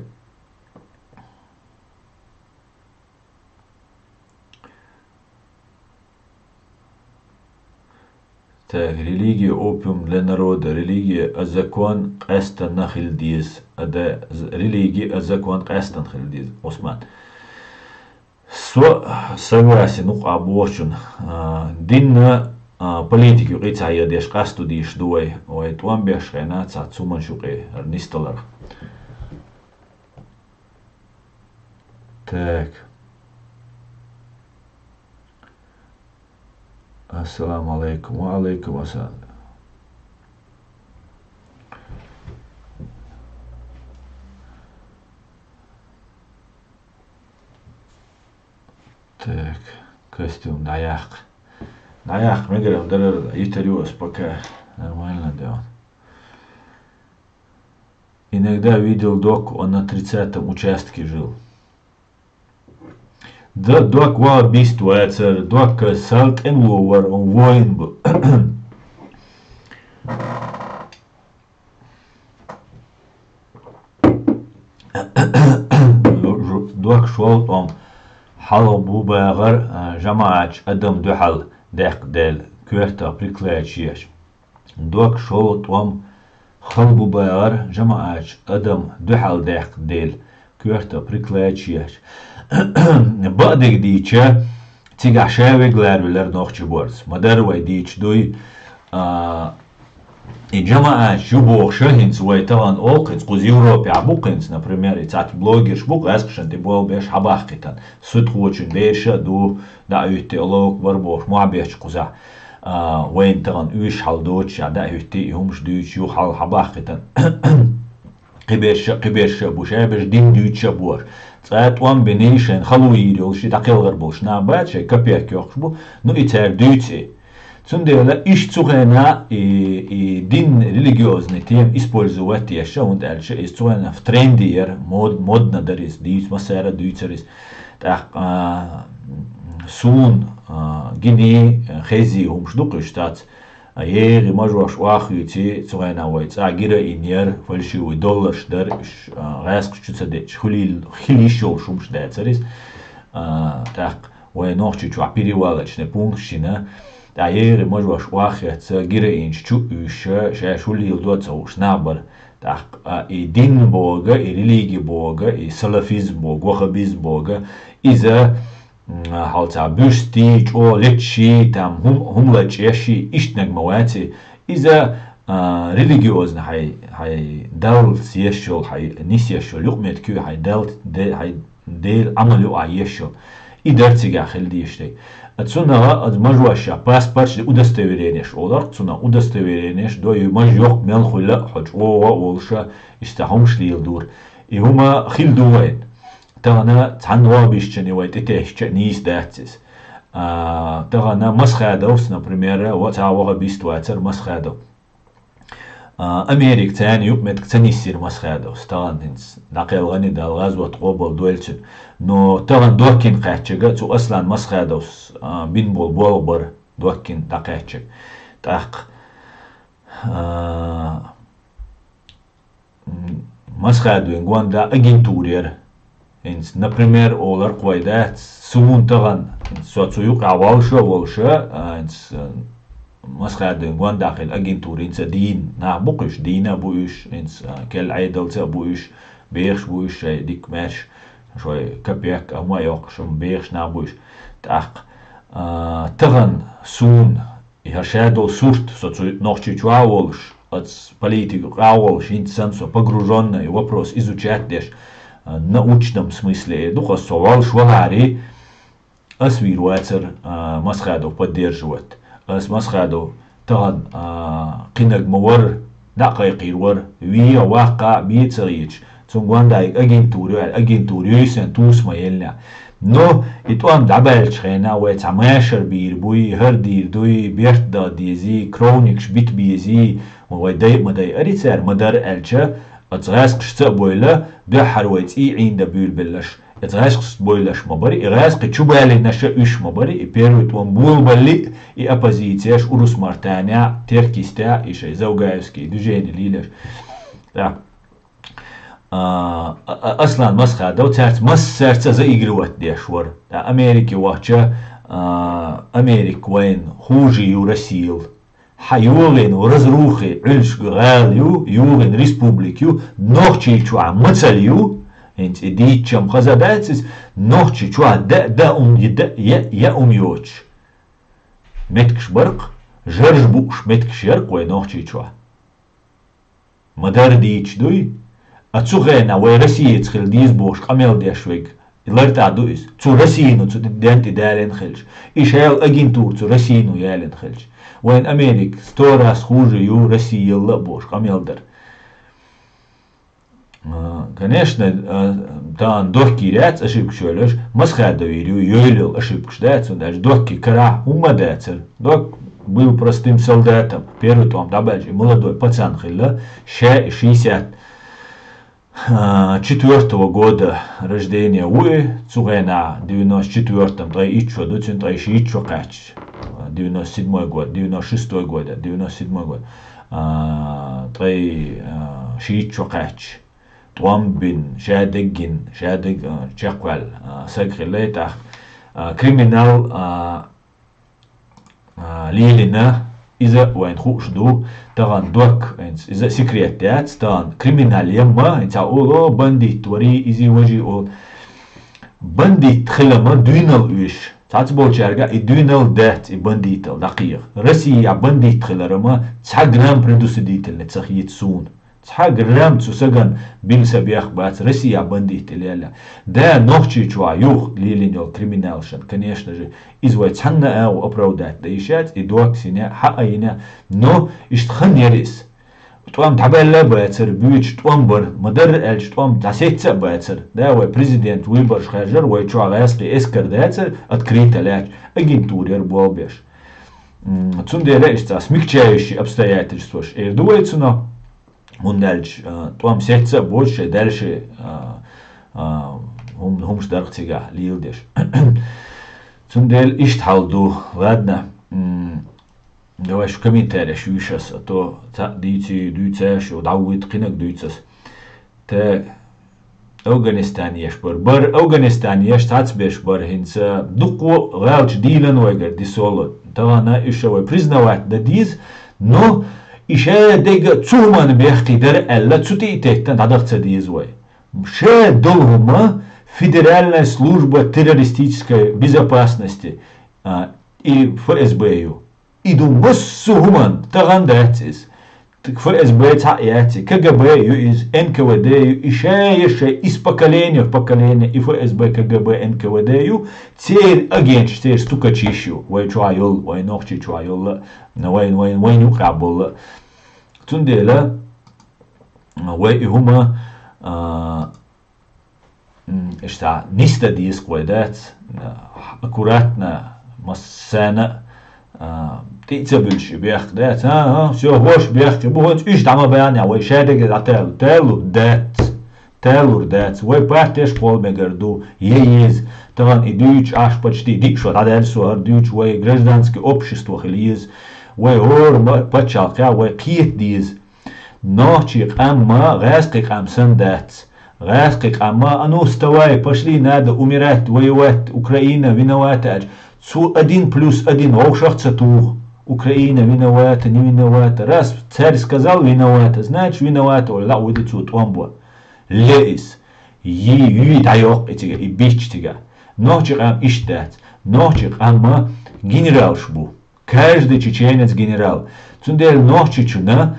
Так, религия опиум для народа. Религия а закон къаьстина хила деза. А да, з-, религия а закон къаьстина хила деза. Усман. Со согласен ву къа бохучун, а, динна, а, политика юкъе ца хьедеш къасто дийш ду вай, вай тӀом беш хьена ца цуман юкъе нисдаларх. Так. Ассаламу алейкум. Ва алейкум ассалам. Так, костюм дӀаяккха. ДӀаяккха мегар дара, йитар ю ас пока. Нормально да. Иногда видел Док, он на тридцатом участке жил. Да, Док вахабист вацара, Док салтӀин ву вара, он воин бу. Док шолгӀа тӀом хьалха бу бахар, а, жамаӀатчу адам дуьхьал даккха делла, коьртах приклеечеш. Док шолгӀа тӀом хала бу бахар, жамаӀатчу адам дуьхьал даккха делла, коьртах приклеечеш. Бакъдерг дийча, цигахь ша вега ларвелира нохчий борз. Ма-дарра вай дийча дуй, а, и жамаӀаташ ю бохуша хӀинца вай тахана олу хӀинца кхуза Европехь бу хӀинца, например, и цхьацца блогерш бу гӀаьскхашан тӀе болх беш хьабахкийтина. Судхочун бераша а ду, дӀа а хӀуьттий, Аллаху акбар бохуш, мохь бетташ кхузахь, а, вайна тахана уьш хьал доцуш, дӀа а хӀуьттий, и хӀумаш дуьйцуш, юха хьал хьабахкийтина. Кхиберша, кхиберша а бу, шайберш дин дуьйцуша а бу аша. Цкъа а тӀом бина, шайн хало йийр йолуш, и дӀакхелхар болуш нах бац, шайн капек йоккхуш бу, ну и цара дуьйцу и. Цундела иштта цу хенахь и, и дин, религиозный тема использовать еш, хӀунда аьлча иза цу хенахь в тренде яра, мод-, модна дара иза, дийца массара а дуьйцура иза. ТӀаккха, а, суна, а, гиний, а, хезий хӀумаш ду кхуьш цац. А, егӀи мажош охьахуьйций, цу хенахь вай цӀа гира а йинера, фальшивый долларш дара, уьш, а, гӀаьскхаш чу ца деъча, хуьлийла, хила йиш йолуш хӀумаш дацара иза. А, тӀаккха вай Нохчийчохь перевалочный пункташ йина, тӀаккха ера мажош охьахецна, героинаш чу а уьйша, шаьш хӀун леладо а ца хууш нах бара. ТӀаккха, а, и дин бохург, и религи бохург, и салафизм бохург, ваххабизм бохург, иза, м, хьалха цхьа бюстий, чӀогӀа леташий, там хӀум-, хӀума лачкъаш, иштаниг ма вац и. Иза, а, религиозни хьайн, хьайн Даллаца еш йолу, хьайн нисъеш йолу юкъаметтиг ю, хьайн Далла, де-, хьайн Делан Ӏамал ю ахь еш йолу. И дара цигахь хила дезаш дерг. Цунах а мажош ша паспорташ, удостоверенеш олу-кх цунах, удостоверенеш до, и маж йоккха мел хуьлу а, хьо чӀогӀа а волуш, иштта хӀумаш леладора. И хӀума хила ду вайна. Тахана цхьана ваххабисташна вай тӀетехча а нийса дац иза. А, тахана Масхадовс, например, ва-, цхьа ваххабист вацара Масхадов. А, Америка царна юкъаметтиг ца нисйира Масхадовс. Тахана хӀинца дӀакхелхина и Далла, гӀазот къобал дойла цуьнан. Но тахана дохкина кхаьччарг а, цу Аслан Масхадовс, а, бина болу болх бара дохкина дӀакхаьччарг. ТӀаккха, а, м, Масхадовна гондӀа агентура яра. ХӀинца, например, олар кхой дац, суна тахана, со цу юкъахь волуш а волуш а, а, хӀинца, а, Масхадовна гондӀа хилла агентура, хӀинца дийна нах бу-кх уьш, дийна а бу уьш, хӀинца, а, керла Ӏедалца а бу уьш, бехаш бу уьш, шайн дика маьрша, шайн капек а хӀума а йоккхуш, бехаш нах бу уьш. ТӀаккха, а, тахана суна И хӀара шадолу сурт, со цу Нохчийчохь а волуш, оцу политика юкъахь а волуш, хӀинца санна со погружённый, вопрос изучать деш, а, научном смысле эр ду-кх ас, со волуш валаре, ас вийр вацара, а, Масхадов поддерживать. Ас Масхадов тахана, а, кхинаг ма вара, дӀа а кхайкхийр вара, веха, ваккха а бен ца хеташ, цунна гондӀа агентура ю аьлла, агентура юьйсина туса ма еллинехь. Но и тӀом дӀабаьллачу хенахь вай цхьа машар бийр буй, хӀара дийр дуй, берт дан дезий, кровникаш бита безий, вай дай а ма дайъарий цара, ма-дарра аьлча, оцу гӀаьскхашца а бойла, дуьххьара вай цӀий Ӏийна дан буьйлабелларш, оцу гӀаьскхашца бойларш ма барий, и гӀаьскхи чу балийнарш а уьш ма барий, и первый тӀом болабаллий, и оппозицеш Урус-Мартанехь, Теркйистехь, и шайн Завгаевский движение лелош. ТӀаккха А, а, а, Аслан Масхадов цаьрца массаьрца заигрывать деш вара. Ткъа Америке вахча, а, Америка вайна хуже ю Россиял. Хьан йогӀийна разрухи Ӏуьллуш гӀала ю, йогӀийна республика ю, Нохчийчохь мацалла ю, хӀинца и дийцча-м хаза дац иза, Нохчийчохь да, да ум, я, да, я, я ум йоцуш. Меттигаш бара-кх, жаржа бууш меттигаш яра-кх вай Нохчийчохь. Ма-дарра дийцаш дуй? А цу хенахь вай Россица хила деза бохуш къамел деш верг, лартӀахь ду иза. Цу Россино цу ден тӀе далийна хилча. И шайла агентура цу Россино ялийна хилча. Вайн Америка сто раз хуже ю Россиялла а бохуш къамел дара. А, конечно, а, тахана дохкийр яц ошибкаш йолуш, Масхадовийр ю, йойла йолу ошибкаш дац, хӀунда аьлча дохкий карахь хӀумма а дацара. Дохк был простым солдатом, первый тӀом дӀабаьлча, и молодой пацан хилла, ша и шестьдесят четвёртого года рождения ву и, цу хенахь девяносто четвёртом ткъе итт шо ду цуьнан, ткъе шийтта шо кхаьчча. Девяносто седьмой год, девяносто шестой год, девяносто седьмой год. А, ткъе, а, шийтта шо кхаьчча. ТӀом бина, шадерг гина, шадерг, а, чекхваьлла, а, саг хилла и тӀаккха. А, криминал, а, а, лелийна, иза вайна хууш ду, тахана дохк, хӀинца иза секрет яц, тахана криминал емма, хӀинца олу, бандит варий, изий важий олу. Бандит хила ма дуьйнал уьш. Цхьацболчаьрга и дуьйнал дац и бандитал дӀакхеха. Россия бандит хилар ма цхьа грамм предусудительный ца хета суна. Цхьа грамм цу саган билла са бех бац, Россия бандит и лелла. Да, Нохчийчохь юха лелийна йолу криминалшан, конечно же, иза вай цхьанна а агӀо оправдать дан йиш яц, и дохк сине хьа а йина, но иштта хан яра иза. ТӀом дӀабаьлла а бацара, буьйцуш тӀом бара, ма-дарра аьлча тӀом дӀасецна а бацара. Да, вай президент выбораш хаьржара, вай чохь гӀаьскхи эскар дацара, открыто лаьтташ, агентура яра болх беш. М, цундела иштта смягчающие обстоятельстваш эр ду вай цунах. ХӀунда аьлча, а, тӀом сецна а боцуш, шайн даьлла шен, а, а, хӀум-, хӀумаш дарх цигахь леладеш. Цундела иштта хьал ду. Ладно. М, давай шу комментареш вуьйш ас, а то цхьаъ дийций, дуьйцаш, дӀавуьйту кхинаг дуьйцу ас. Тэ Афганистанеш бар. Бар Афганистанеш цхьацбеш бар хӀинца. Дукха гӀалча дийла вайгара дисолу. Тахана иша вай признавать дан деза, но иша дега цу хӀуманна бехке дара аьлла, цу тӀе а теттина дӀадаха ца деза вай. Ша долу хӀума Федеральная служба террористической безопасности, а, и ФСБ ю. И ду массо а хӀуманна, тахана дац иза. ФСБ цхьаъ яц, КГБ ю иза, НКВД ю, и шая, шая, из поколение в поколение, и ФСБ, КГБ, НКВД ю, церан агенташ, церан стукачаш ю, вай чохь йолу, вай нохчий чохь йолу, вайн, вайн, вайн юкъахь болу. Цундела вай и хӀума, а, М, иштта нисдан деза вай дац, аккуратно, массарна а, тӀе а ца буьллуш и бехк дац. А, а, всё, хӀорш бехк бу, хӀинца уьш дӀа ма баьхнехь, вай шадерг дӀатаьлла, таьллур дац, таьллур дац. Вай партеш кхол мегар ду, е еза. Тахана и дуьйцуш Ӏаш почти диъ шо дӀадаьлла со хӀара дуьйцуш, вай гражданский общество хила еза. Вай хӀора ма-, пачхьалкхехь вай кхета деза. Нохчий къам ма гӀазкхи къам санна дац. ГӀазкхи къам ма, а ну, вставай, пошли, надо умирать, воевать, Украина виновата аьлча, цо один плюс один вовшах а ца туху. Украина виновата, не виновата. Раз цаьрга сказал виновата, значит виновата олий, лаьа вуди цо тӀом бо. Ле иза. Йи, юй дӀайоккху и цига, и бичча цига. Нохчий къам иштта дац. Нохчий къам ма генералш бу. Каждый чеченец генерал. Цундела нохчичунна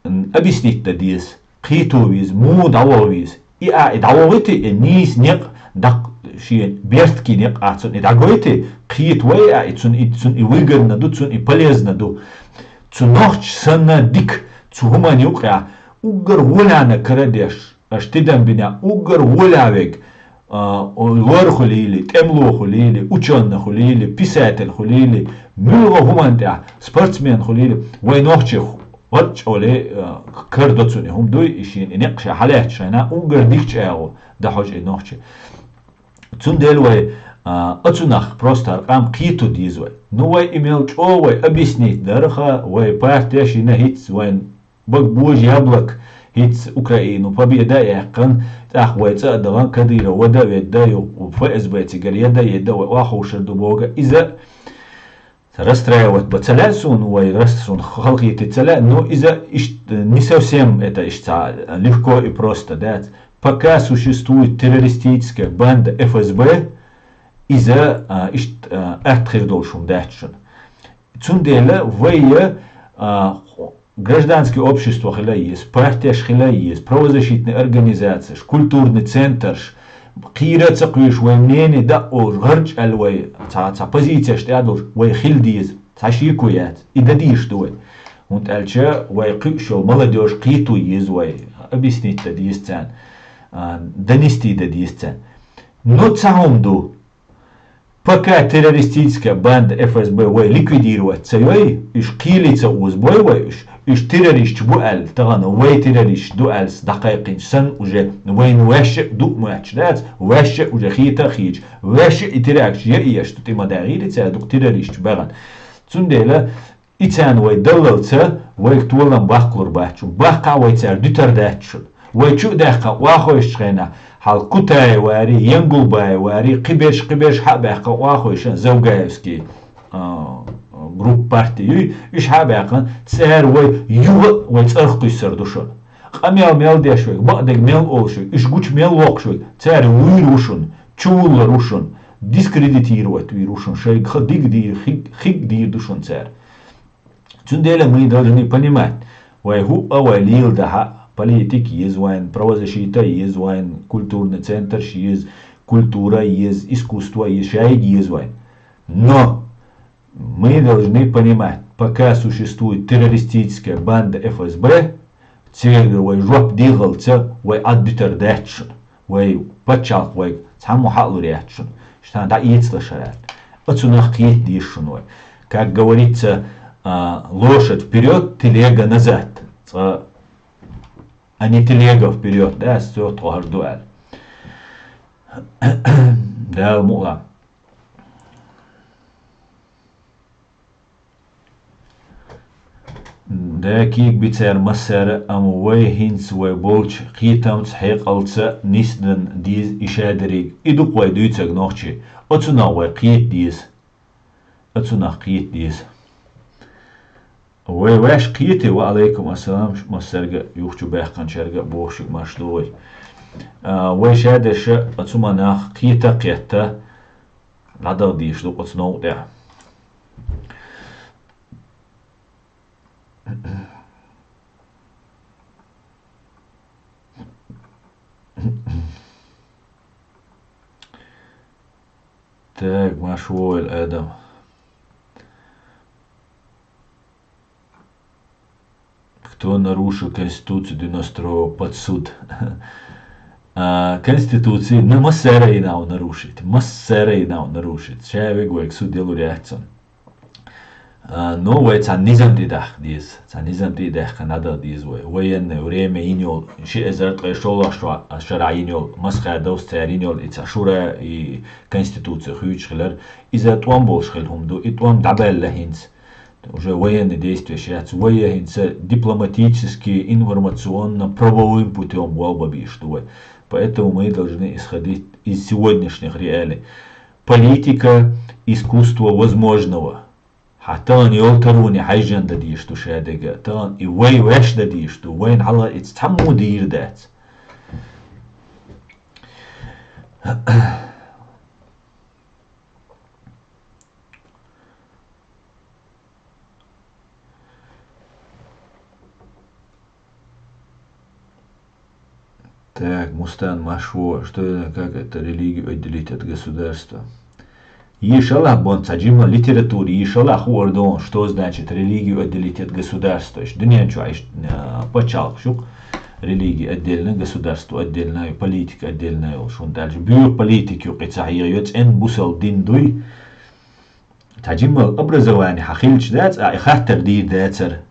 м, объяснить дан деза, кхето веза, муха дӀавогӀа веза. И а, и дӀавогӀийти, и нийса некъ даккха шен бертан некъ а цунна и дӀагойти, кхета вай а, и цунна, и цунна и выгодно ду, цунна и полезно ду. Цу нохча санна дика, цу хӀуманна юкъахь, уггар гӀолана кара деш, аша тидам бинехь, уггар гӀолавег, а, лор хуьлийла, тӀемало хуьлийла, учёный хуьлийла, писатель хуьлийла, муьлхха хӀуманна тӀехь спортсмен хуьлийла, вай нохчий гӀарчӀ олий, а, кара до цунна и хӀума дуй, и шена и некъ ша хьалаьцча шайна, уггар дикачу агӀо дан хьожу и нохчий. Цундела вай, а, оцунах просто хӀара къам кхето деза вай. Ну, вай и мел чӀогӀа вай объяснить дарха, вай партеш йина хӀинца вайн бага божа яблок, хӀинца Украину победа а яьккхина, тӀаккха вай цӀа а дахана, Кадыров вада а ведда, ю ФСБ цигара яда а едда, вай охьаховшар ду боху, иза расстраивать бан ца лаьа суна, вай рас-, суна халахетий ца лаьа, но иза иштта не совсем это иштта легко и просто дац. Пока существует террористическая банда ФСБ, иза, а, иштта, а, атта хир долуш хӀума дац шуна. Цундела вай, а, гражданский общество хила еза, партеш хила еза, правозащитные организацеш, культурный центрш, кхера а ца кхоьшу, вай мнение дан а олуш, гӀарчӀ аьлла вай, цхьа, цхьа позицеш тӀе а долуш, вай хила деза, цхьа шеко яц, и дан дезаш ду вай. ХӀунда аьлча вай кхуьуш йолу молодёжь кхето еза вай, объяснить дан деза царна, а, донести дан деза царна. Но цхьа хӀума ду, Пока террористическая банда ФСБ вай ликвидировать ца йой, уьш кхеле ца озабой вай уьш, уьш террористаш бу аьлла, тахана вай террористаш ду аьлла дӀакхайкхинчу санна уже вайна ваьшша а ду а моьттуш дац, ваьшша а уже хета а хеташ, ваьшша а и теракташ я а еш ду, тӀе ма дагӀийла цара дукха террористаш баьхна. Цундела И царна вай даллалца, вайга толам баккхалур бац шуна. Баккхахь вай цара дуьтар дац шуна. Вай чу а даьккхина охьахевшичу хенахь, хьал Кутаевари, Янгулбаевари, кхиберш, кхиберш хьа а баьккхина охьахевшина, Завгаевский, а, группа, парти юй, уьш хьа а баьккхина, цара вай юха а вай цӀарах кхуьссур ду шуна. Къамел мел деш вайга, бакъдерг мел олуш вайга, уьш гучу мел воккхуш вайга, цара вуьйр ву шуна, чувуллар ву шуна, дискредитировать вийр ву шуна, шайга ха диг дийр, хиг, хиг дийр ду шуна цара. Цундела мы должны понимать, вай хӀуъа вай лела дахьа, политика еза вайн, правозащита еза вайн, культурный центрш еза, культура еза, искусство еза, шайга еза вайн. Но мы должны понимать, пока существует террористическая банда ФСБ, церга вай жоп дехалца, вай Ӏад дуьтар дац шуна. Вай пачхьалкх вайга цхьаммо хьалур яц шуна. Шуна дӀаэцалаш хӀара. Оцунах кхета деза шуна вай. Как говорится, а, лошадь вперёд, телега назад. Цкъа, а не телега вперёд, да, ас цо тхо хӀара ду аьлла. Дала мукъа. Да, кийга би цара массара, амма вай хӀинца вай болчу кхетамца, хьекъалца нисдан деза и шадерриг. И ду-кх вай дуьйцург нохчий. Оцунах вай кхета деза. Оцунах кхета деза. Вай ваьш кхетий, ва алейкум ассалам, массаьрга а, юха чу баьхкинчаьрга а бохург марш ду вай. А, вай шадерш а оцу манах кхета а кхетта, дӀадаха дезаш ду оцу новкъа тӀехь. Так, марш вогӀийла, Адам. Кто нарушил Конституцию девяносто второго, под суд. А, Конституци, ну, массара а йина ву нарушить. Массара а йина ву нарушить. Ша вега вайга суд ялур яц цунна. А, но вай цхьа низам тӀе дахка деза. Цхьа низам тӀе а даьккхина дӀадаха деза вай. Военное время йина йолу, ши эзар ткъе шолгӀа шо-, шарахь йина йолу, Масхадовс цара йина йолу и цхьа шура, и конституция хуьйцуш хилар. Иза тӀом болуш хилла хӀума ду. И тӀом дӀабаьлла хӀинца. Уже военный действиеш яц. Вай хӀинца дипломатически, информационно-правовым путём болх бан безаш ду вай. Поэтому мы должны исходить из сегодняшних реалий. Политика — искусство возможного. Хьан тахана йолу тароне хьаьжжина дан дезаш ду шадерг а, тахана и вай ваьш дан дезаш ду, вайна хьалха иза цхьаммо дийр дац. Так, Мустан Машо, что это, как это, религию отделить от государства? Ешалахь бон цхьа жима литература, ешалахь хуур ду, что значит религию отделить от государства. Иштта дуьнен чохь иштта, а, пачхьалкхаш ю-кх, религия отдельно, государство отдельно, политика отдельно йолуш. ХӀунда аьлча боьха политика ю-кх и цхьа хьеха, йо цӀен бусалба дин дуй. Цхьа жимма образование хьан хилча дац, а и хаттар дийр дацара.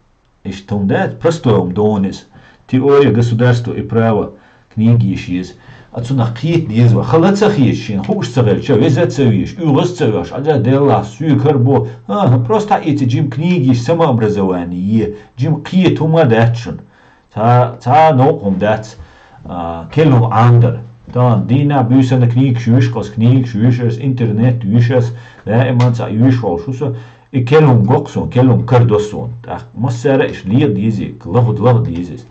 Иштта хӀума дац, простой хӀума ду иза. Теория государства и права книги йиш еза. А цунах кхета деза вай. Хала ца хеташ, шена хууш ца хилча, веза ца везаш, оьгӀаз ца оьгӀаш, Ӏаьдал делахь, соьга хӀара боху. ХӀан-хӀа, просто хьаэца жима книги йиш, самообразование е, жима кхета хӀума дац шуна. Цхьа, цхьа новкъа хӀума дац, а, керла хӀума Ӏамадар. Тахана дийнахь буьйсанна книгаш йоьшу ас, книгаш йоьшу ас, интернет йоьшу ас, даиман цхьаъ йоьшу волуш ву со. И керла хӀума го-кх суна, керла хӀума карадо суна. ТӀаккха массара а иштта леха деза, лаха, лаха деза иза.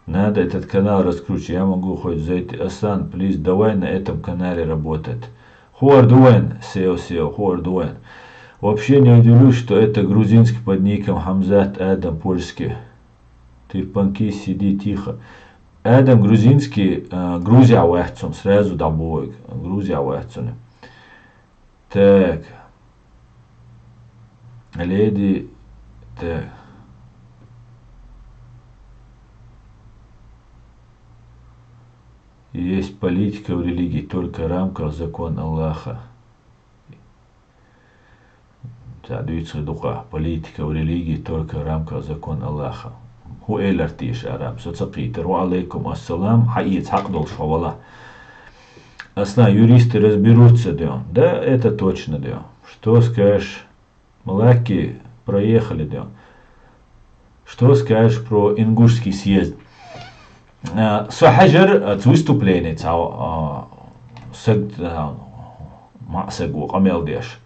Надо этот канал раскручивать. Я могу хоть зайти. Аслан, please, давай на этом канале работать. Хуур ду вайн, сео, сео, хуур ду вайн. Вообще не удивлюсь, что это грузинский под ником Хамзат Адам польский. Ты в Панки сиди тихо. Адам грузинский, а, Грузия вац цунна, сразу дӀабоху вайга. Грузия вац цунна. Так. Леди, так. Есть политика в религии только в рамках закон Аллаха. Ца дуьйцу дукха политика в религии только в рамках закон Аллаха. ХӀун элира теша араб? Со ца кхийтира. Ва алейкум ассалам. Хьаэца хьакъ долуш хьо валахь. Аслан, юристы разберутся, да? Да, это точно, да. Что скажешь? Малаки проехали, да. Что скажешь про Ингушский съезд? А, со хьаьжира, а, цу выступление цхьа, а, саг, а, маӀа саг ву къамел деш.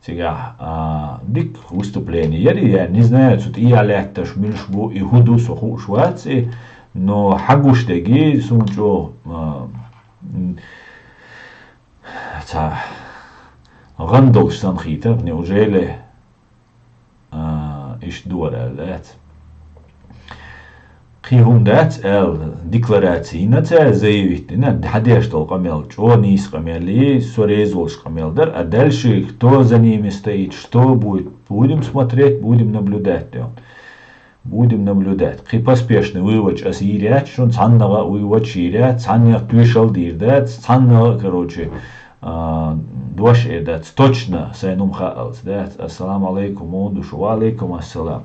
Цигахь, а, дика выступление яра, я не знаю, цу тӀехьа лаьтташ муьлш бу и хӀун ду, со хууш вац и, но хьагуш дерг суна чӀогӀа, а, м, цхьа гӀан долуш санна хийтира, неужели, а, иштта ду вара аьлла дац? Кхин хӀума дац аьлла, деклараци йина цара, заявить дина, хьадеш долу къамел чӀогӀа нийса къамел и, со реза волуш къамел дара, а дальше кто за ними стоит, что будет, будем смотреть, будем наблюдать, да. Будем наблюдать. Кхин поспешный вывод ас йийр яц шуна, цхьаннагӀа а вывод йийр яц, цхьаннех тоьшалла дийр дац, цхьаннагӀа а, короче, а, дош эр дац. Точно сайн хӀума хаалц дац. Ассаламу алейкум, муха ду шу? Ва алейкум ассалам.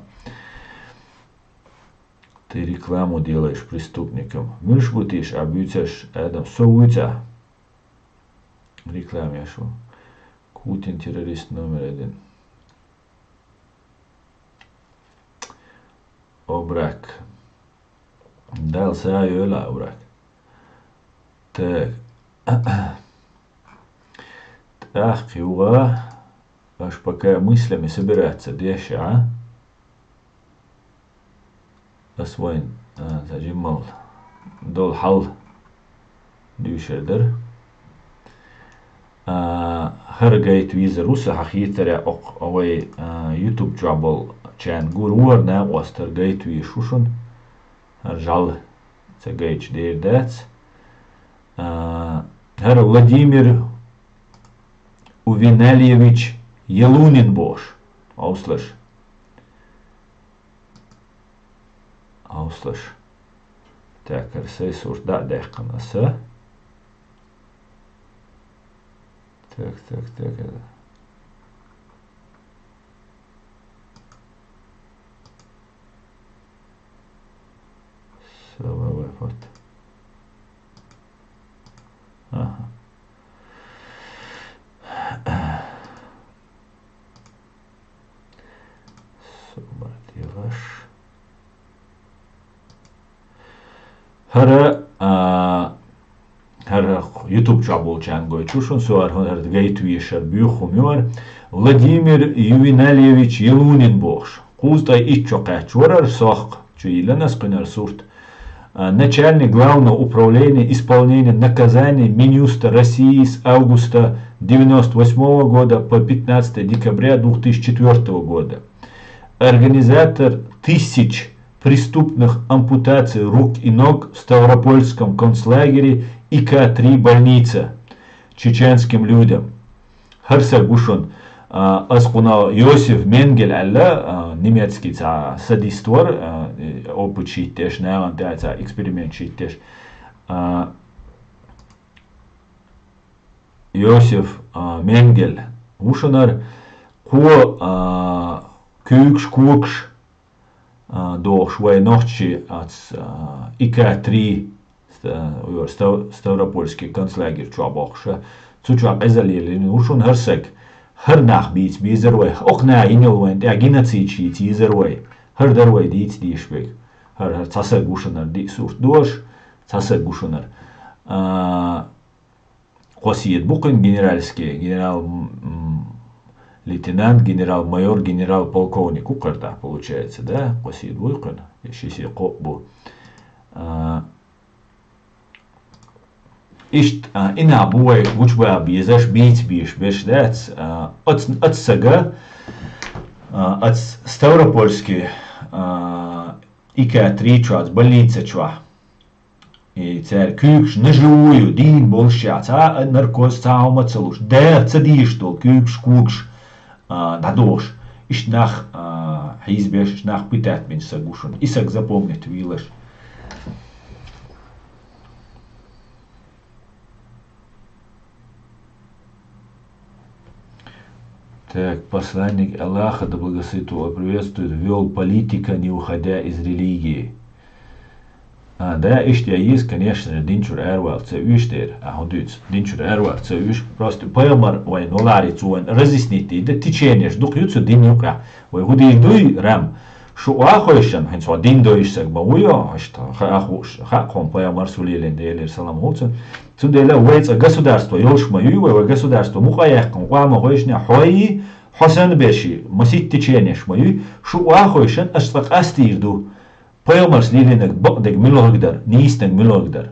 Ты рекламу делаешь преступникам. Муьлш бу теш а буьйцаш, Адам, со вуьйца? Реклама еш ву. Путин террорист номер один. Обрак. Дал са йола обрак. Так. ТӀаккха югӀа, аш пока мыслями собираться деш а, ас вайн, а, ца жиммал дол хьал дуьйшар дар. А, хӀара гайта везар ву са хьахетарехь окх вай, а, YouTube чохь болчарна гур ву хӀара накъостар гайта везаш ву шуна. ХӀара жӀалла ца гайташ дер дац. А, хӀара Владимир Увинальевич Елунин бохуш. Хьовсалаш. Хьовсалаш. Так, хӀара сайн сурт дӀа а даьккхина аса. Так, так, так. Сававафат. Ага. Собар дегӀаш. ХӀара, а, хӀара YouTube чохь болчарна гойтуш ву шуна, со хӀара, хӀара гайта везаш хӀара буьйху хӀума ю хӀара. Владимир Ювенальевич Елунин бохуш. Кхузткъе итт чу кхаьчна вара хӀара сохка, чу йиллина ас кхуьнан сурт. А, начальник Главного управления исполнения наказаний Минюста России с августа девяносто восьмого года по пятнадцатое декабря две тысячи четвёртого года. Организатор тысяч преступных ампутаций рук и ног в Ставропольском концлагере И К три больница чеченским людям. ХӀара саг ву шуна, а, ас кхунах Йосиф Менгель аьлла, а, немецкий цхьа садист вара, а, э, опыт шийтта деш, нахана тӀехь цхьа эксперимент шийтта деш. А, Йосиф, а, Менгель ву шуна хӀара, кхо, а, куьйгаш, когаш, а, дохуш вай нохчий аца, а, И К три, ста-, ой, Став-, Ставропольский концлагерь чохь бохуш, а, цу чохь къизаллина ву шуна хӀара саг. ХӀара нах бийца безара вай, окху наха йина йолу вайн тӀехь геноцид шийца езара вай. ХӀара дара вай дийца дезаш верг. ХӀара, хӀара цхьа саг ву шуна хӀара диъ сурт дош, цхьа саг ву шуна хӀара. А, Кхо седа бу кхуьнан генеральский, генерал, м, лейтенант, генерал-майор, генерал-полковник ву кхуьнан тӀехь, получается, да? Кхо седа буй кхуьнан, я ши седа, кхоъ бу. А, иштта, а, и нах бу вай гучубан безаш, бийца безаш берш дац. А, оц-, оцу сага, а, оцу Ставропольский, а, И К три чохь, оцу больница чохь. И цара куьйгаш наживо ю, дийна болуш а, цхьа а наркоз, цхьа а хӀума ца луш, даха ца дезаш долу куьйгаш, когаш, а, дӀадохуш. Иштта нах, а, хьийзабеш, иштта нах пытать бина саг ву шуна. И саг запомнить вийлаш. Так, посланник Аллаха, да благословит его, приветствует, вёл политика, не уходя из религии. А, да, иштта я еза, конечно же, дин чуьра аравала ца оьшу дера. А, хӀун дуьйцу? Дин чуьра аравала ца оьшу. Просто пайхамар вайн валаре цо вайн разъяснить дийр ду, теченеш дукха ю цу дин юкъахь. Вай хӀун дийр дуй, рам? Шу охьахойшан, хӀинца хьо дин дойуш саг ма вуй, иштта, хаа хууш, хаа кхунна пайхамар сулелен Делера салам хуьлу цунна. Цундела вай цкъа государство йолуш ма юй, вай, вай государство мукъа а яьккхина, къа ма хойшина, хьо а, хьо санна берш а, масийтта теченеш ма юй, шу охьахойшан, аш цкъа къастийр ду. Пайхамарс лелийнарг бакъдерг муьлхарг дара, нийсанарг муьлхарг дара.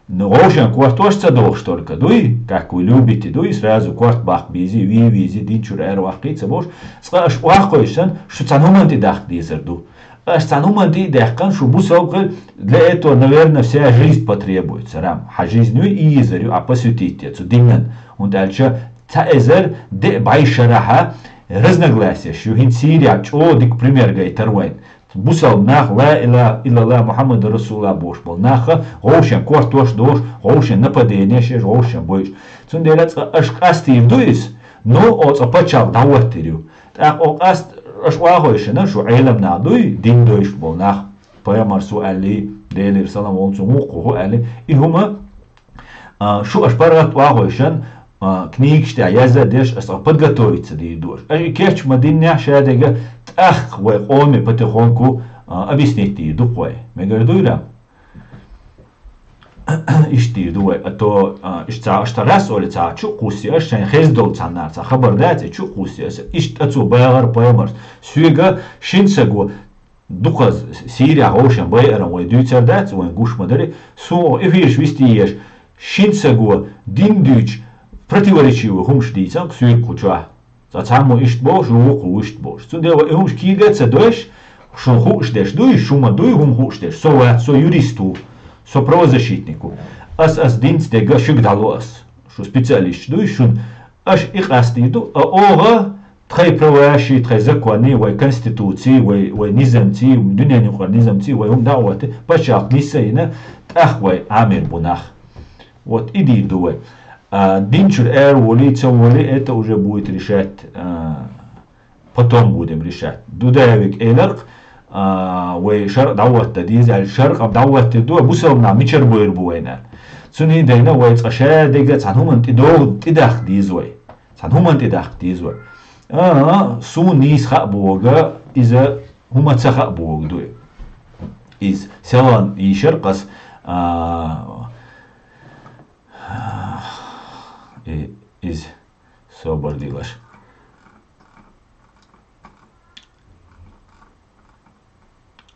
Ну, вовшен кортош ца дохуш только дуй, как вы любите, дуй, сразу корта баккха безий, вий везий, дин чуьра араваккхий ца бохуш, цкъа аш охьахойшан, шу цхьана хӀуманна тӀе дахка дезар ду. Аш цхьана хӀуманна тӀе а даьккхина, шу бусалба хир, для этого, наверное, вся жизнь потребуется, рам. Хьан жизнь юй, и езар ю, а посвятить я цу динан. ХӀунда аьлча цхьа эзар деа бӀе шарахьа разногласиеш ю, хӀинца Сирия чӀогӀа дика пример гайтар вайн. Бусалба нах, ла илаха иллаллах, Мухаммад расулуллах бохуш болу наха, вовшен кортош дохуш, вовшен нападенеш еш, вовшен бойуш. Цундела цкъа аш къастийр ду иза, но оцу пачхьалкх дӀахӀоттийр ю. ТӀаккха оха къаст-, аш охьахойшина, шу Ӏелам нах дуй, дин дойуш болу нах. Пайхамара су аьлли, Делера салам волчу вукху хӀу аьлли. И хӀума, а, шу аш паргӀат вахойшан, а, книгаш тӀехь язда деш, ас а подготовиться дийр ду аш. Аш и кечма диннехь ша дега тӀаккха вай къоме потихоньку, а, объяснить дийр ду вай. Мегар дуйра? Иштта дийр ду вай. А то, а, иштта ца, аш та рас оли ца, чу кхуссий, аш шайн хездол цхьаннар ца, хабар дац, и чу кхуссий, ас иштта цо багӀар пайхамарс. Соьга шин саго Дукха Сирия хӀовшен байаран вай дуьйцар дац, вайн гуш ма дари, суна эфирш вистиеш, шин саго дин дуьйч противоречивый хӀумаш дийцан соьга кху чохь. Цкъа цхьаммо иштта бохуш, вукху вуьшта бохуш. Цундела вай и хӀумаш кийга а ца дойш, шун хууш деш дуй, шу ма дуй, хӀума хууш деш. Со вац, со юрист ву, со правозащитник ву. Ас, ас динца дега шуьга дӀало ас. Шу специалист дуй, шун Аш и къастийр ду, а оха тхай праваши, тхай закони, вай конституци, вай, вай низамци, дуьненан юкъара низамци, вай хӀума дӀа а ватти, пачхьалкх нисса а йина, тӀаккха вай Ӏамир бу нах. Вот и дийр ду вай. А динчуьра ара воли, ца воли, это уже будет решать, а, потом будем решать. Дудаевик эларх, а, вай шаркъ дӀаватта деза, аьлла, шаркъ дӀаваттир ду, бусалба нах мичара бойр бу вайна. Цуьнан дайна вай цкъа ша дега цхьана хӀуманна тӀедогӀу, тӀедаккха деза вай. Цхьана хӀуманна тӀедаккха деза вай. А, суна нийса хаа боху, иза хӀума ца хаа боху дуй. Иза селан йийшар кхас, а, и-, иза собар дилаш.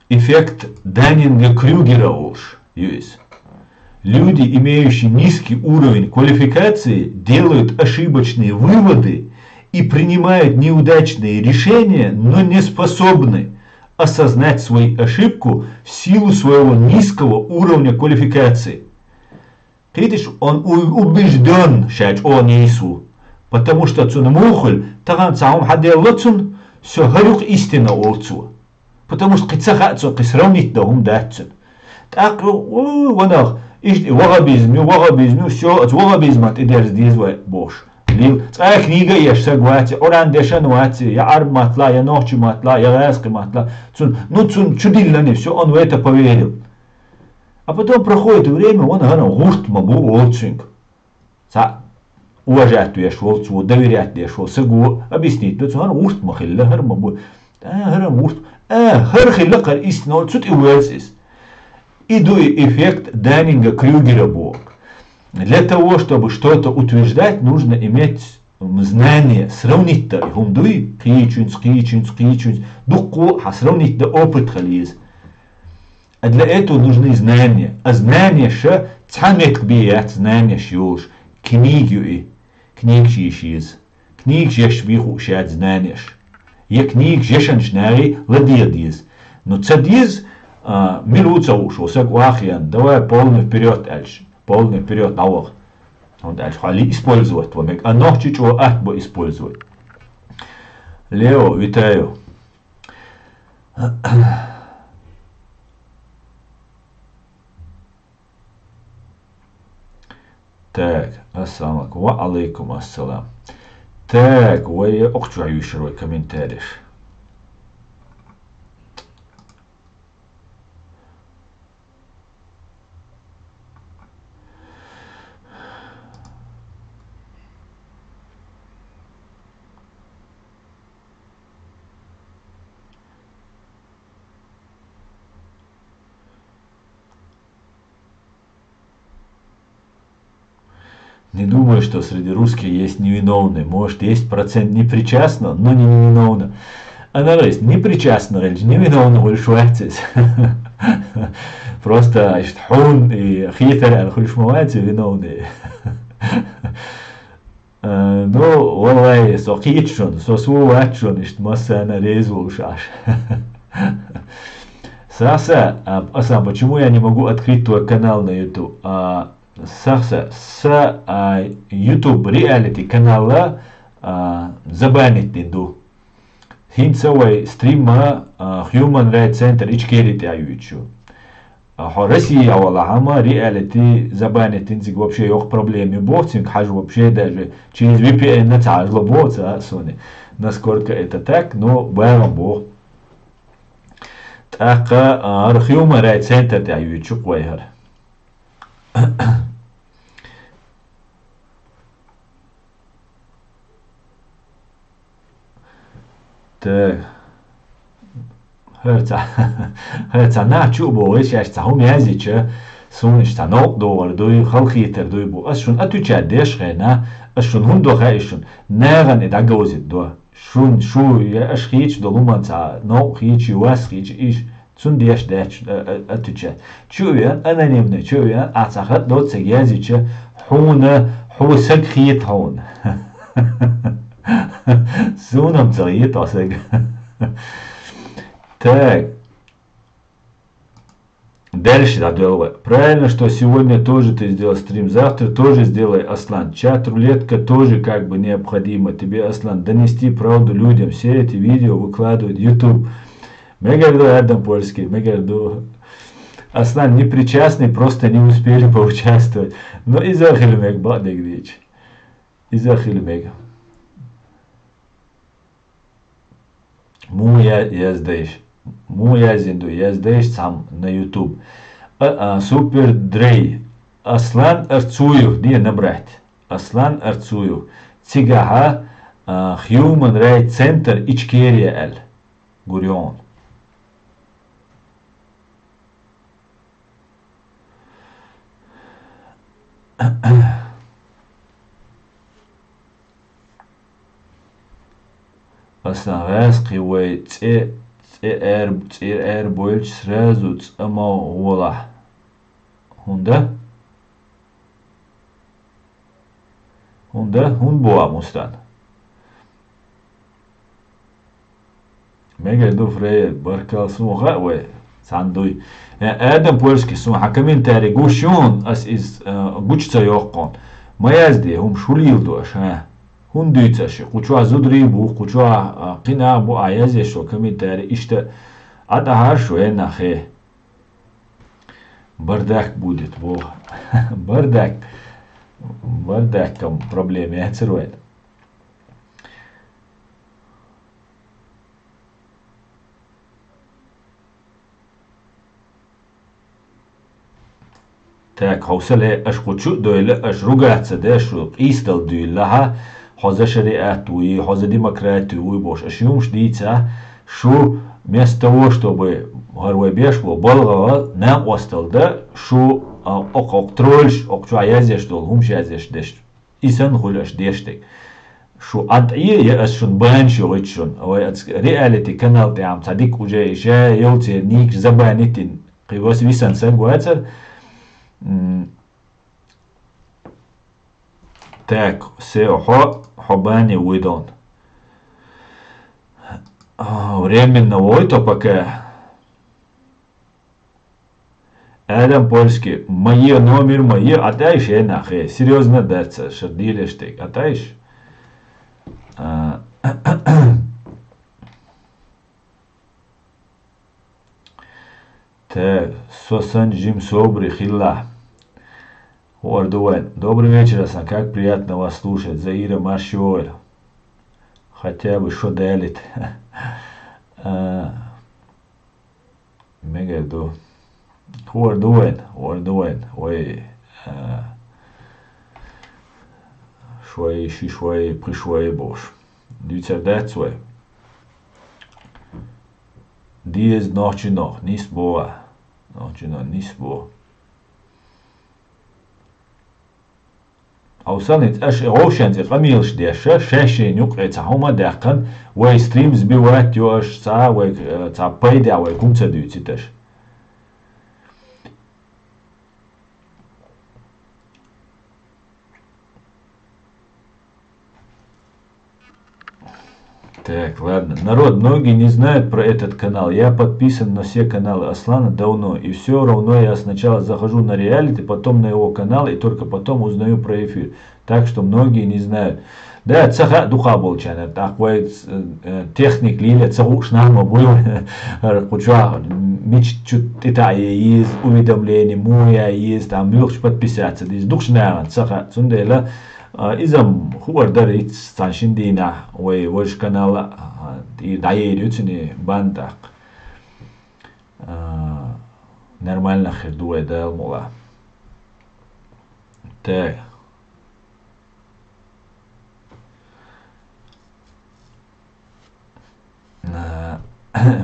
Эффект Даннинга-Крюгера олуш ю иза. Люди, имеющие низкий уровень квалификации, делают ошибочные выводы и принимают неудачные решения, но не способны осознать свою ошибку в силу своего низкого уровня квалификации. Кхеташ, он у-, убеждён ша чӀогӀа нийса ву, потому что цунна муха хуьлу, тахана цхьа хӀума хьаделла цунна, всё, хӀара ю-кх истина олу цо. Потому что кхин ца хаьа цо, кхин сравнить дан хӀума дац цуьнан. ТӀаккха, у, ванах, иштта и ваххабизм ю, ваххабизм ю, всё, оцу ваххабизман тӀедерза деза вай бохуш. Лил, цкъа а книга а еш саг вац, Къуръан дешан вац, я Ӏарб матла, я нохчи матла, я гӀазкхи матла. Цун, ну, цунна чу диллина, всё, он в это поверил. А потом проходит время, вон хӀара гӀурт ма бу олу цуьнга. Цхьаъ уважать веш волу цо, доверять деш волу саго объяснить ду, цо хӀара гӀурт ма хилла, хӀара ма бу. А, хӀара гӀурт. А, хӀара хилла, хӀара истина, цу тӀе воьрзу иза. И ду и эффект Даннинга-Крюгера боху. Для того, чтобы что-то утверждать, нужно иметь знание, сравнить дан и хӀума дуй, кхечуьнца, кхечуьнца, кхечуьнца, дуккха а хьан сравнить дан опыт хила еза. А для этого нужны знания. А знанеш цхьа меттиг бен яц, знанеш йолуш. Книга ю и. Книгаш йийша еза. Книгаш еш бен хууш яц знанеш. Я книгаш ешанчу нахе ладегӀа деза. Но ца деза, а, мила ву ца хууш, ву саг охьахиъна, давай полный вперёд аьлча, полный вперёд дӀаваха. ХӀунда аьлча хьо ли использовать ван мега, а нохчи чӀогӀа атта бу использовать. Лео, витаю. Так, ассаламу алейкум. Ва алейкум ассалам. Так, вай окхучу юьйшур вай комментареш. Не думаю, что среди русских есть невиновные. Может, есть процент непричастного, но не невиновных. Анализ, непричастных или невиновных хуьлуш вац иза. Просто, значит, хьун и хетар аьлла хуьлуш ма вац виновный. Э, ну, валлай, со кхеташ шуна, со сов вац шуна, иштта массарна реза волуш Ӏаш. Саса, а, Асан, почему я не могу открыть твой канал на YouTube? А, Саса, са, а, YouTube Reality канала, а, забанить дина ду. ХӀинца вай стримма, а, Human Rights Center Ичкери тӀе а юьйцу. А, хьо Россия а валахь, амма Reality забанить дина, цига вообще йоккха проблема боху, цуьнга хьажа вообще даже через V P N ца хьажало боху ца а суна. Насколько это так, но багӀам боху. ТӀаккха, а, хӀара Human Rights Center тӀехь юьйцуш вай хӀара. Так. ХӀара цхьа, хӀара цхьа нах чу а богӀий, шаьш цхьа хӀума язйича, суна иштта цхьа новкъа догӀур дуй, халахетар дуй бу. Ас шуна отвечать деш хенахь, ас шуна хӀунда до хаьий шуна? Нахана и дӀаговзийта до. Шун, шу, я аш хийча долу хӀуманца, новкъа хийча, вас хийча, иш, цунна деш даьча, а, а, отвечать. Чу а веана, анонимный, чу а веана, ахь цхьа хатта доццаг язйича, хьуна, хьо саг хета хьуна. Суна-м ца хета хьо саг. Так. Дальше, да, дело. Правильно, что сегодня тоже ты сделал стрим, завтра тоже сделай, Аслан. Чат-рулетка тоже как бы необходимо тебе, Аслан, донести правду людям. Все эти видео выкладывают в YouTube. Мегар ду, Адам Польский, мегар ду. Аслан не причастный, просто не успели поучаствовать. Но иза хила мега, бакъдерг дийцича. Иза хила мега. Муха я-, яздайш? Муха язйина ду? Яздайш цхьамма на YouTube. А, а, Супер Дрей. Аслан Арцуев, де набрать. Аслан Арцуев. Цигахьа, а, Human Rights Center Ичкерия аьлла. Гур ю хьуна. Аса гӀаьс кхин вай цӀе, цӀе аьр-, цӀера аьрбойлча сразу цӀа ма гӀолахь. ХӀунда? ХӀунда? ХӀунда боху, Мустан? Мегар ду, Фрейер, баркалла, суна хаьа вай цхьаьна дуй. Э, Адам Польский, суна хьан комментарий гуш ю хьуна, ас иза, э, гуча ца йоккху хьуна. Ма язде, хӀумаш хӀун леладо аша, хӀа? ХӀунда дуьйцу аша? Кху чохь зударий бу, кху чохь, а, кхин нах бу, а язъеш шо комментарий, иштта а тӀаьхьара шу, э, нах, э. Бардак будет, боху. Бардак. Бардаккам проблема яцара вайн. Так, хьовсале, аша кху чу а дойла, аша ругаться де, шу къийсадала дуьйлалахьа, хьо за шариат вуй, хьо за демократию вуй бохуш, аша юмаш дийца, шу вместо того, чтобы хӀара вай беш бо балгӀа накъостал да, шу, а, окх, окх тролльш, окх чохь язъеш долу хӀумаш язъеш деш. И санна хуьлу аша деш дерг. Шу ӀантӀе, я ас шуна банаш йохуьйту шуна. Вай ацу реалити канал тӀехь цхьа дика уже иша йолу церан никаш забанитина. Кхин вас висан санг вацара. М, так, все, хьо, хьо бане вуйдон. А, временно вой то пока. Адам Польский, ма е номер, ма е, а дайш е нахе, серьёзно дац, шар дийлеш тек, а дайш. А, так, со сан жим собри хилла. ХӀор ду вайн. Добрый вечер, Асан. Как приятно вас слушать. Заира Маршиойл. Хотя бы шо далит. А, Мегар ду. ХӀор ду вайн, хӀор ду вайн. Вай, а, швай, ши швай, пхи швай бохуш. Дуьйцар дац вай. Деза нохчи нох, нис боху. Нохчи нох, нис боху. Хьовсаллица аша гӀовшен цӀе къамелаш деш, шаьшшен юккъе цхьа хӀума а даьккхина, вай стрим сбивать йо аша, цхьа вай, э, цхьа пайда вай хӀума ца дуьйцит аша. Так, ладно. Народ, многие не знают про этот канал. Я подписан на все каналы Аслана давно, и все равно я сначала захожу на реалити, потом на его канал, и только потом узнаю про эфир. Так что многие не знают. Да, ца хаьа дукха болчарна, тӀаккха вай, э, техник лийла ца хууш нах ма буй, хӀара кху чохь мича чу тӀетаӀа е еза, уведомление, муха е еза, там муьлхачу подписаться деза, дукхачу нахана ца хаьа. Цундела, а, иза-м хуур дара, ицца цхьана шина дийнахь вай важа канал а, а, и дӀаер ю цуьнан бан тӀаккха. А, нормально хир ду вай Дала мукъалахь. Так. А,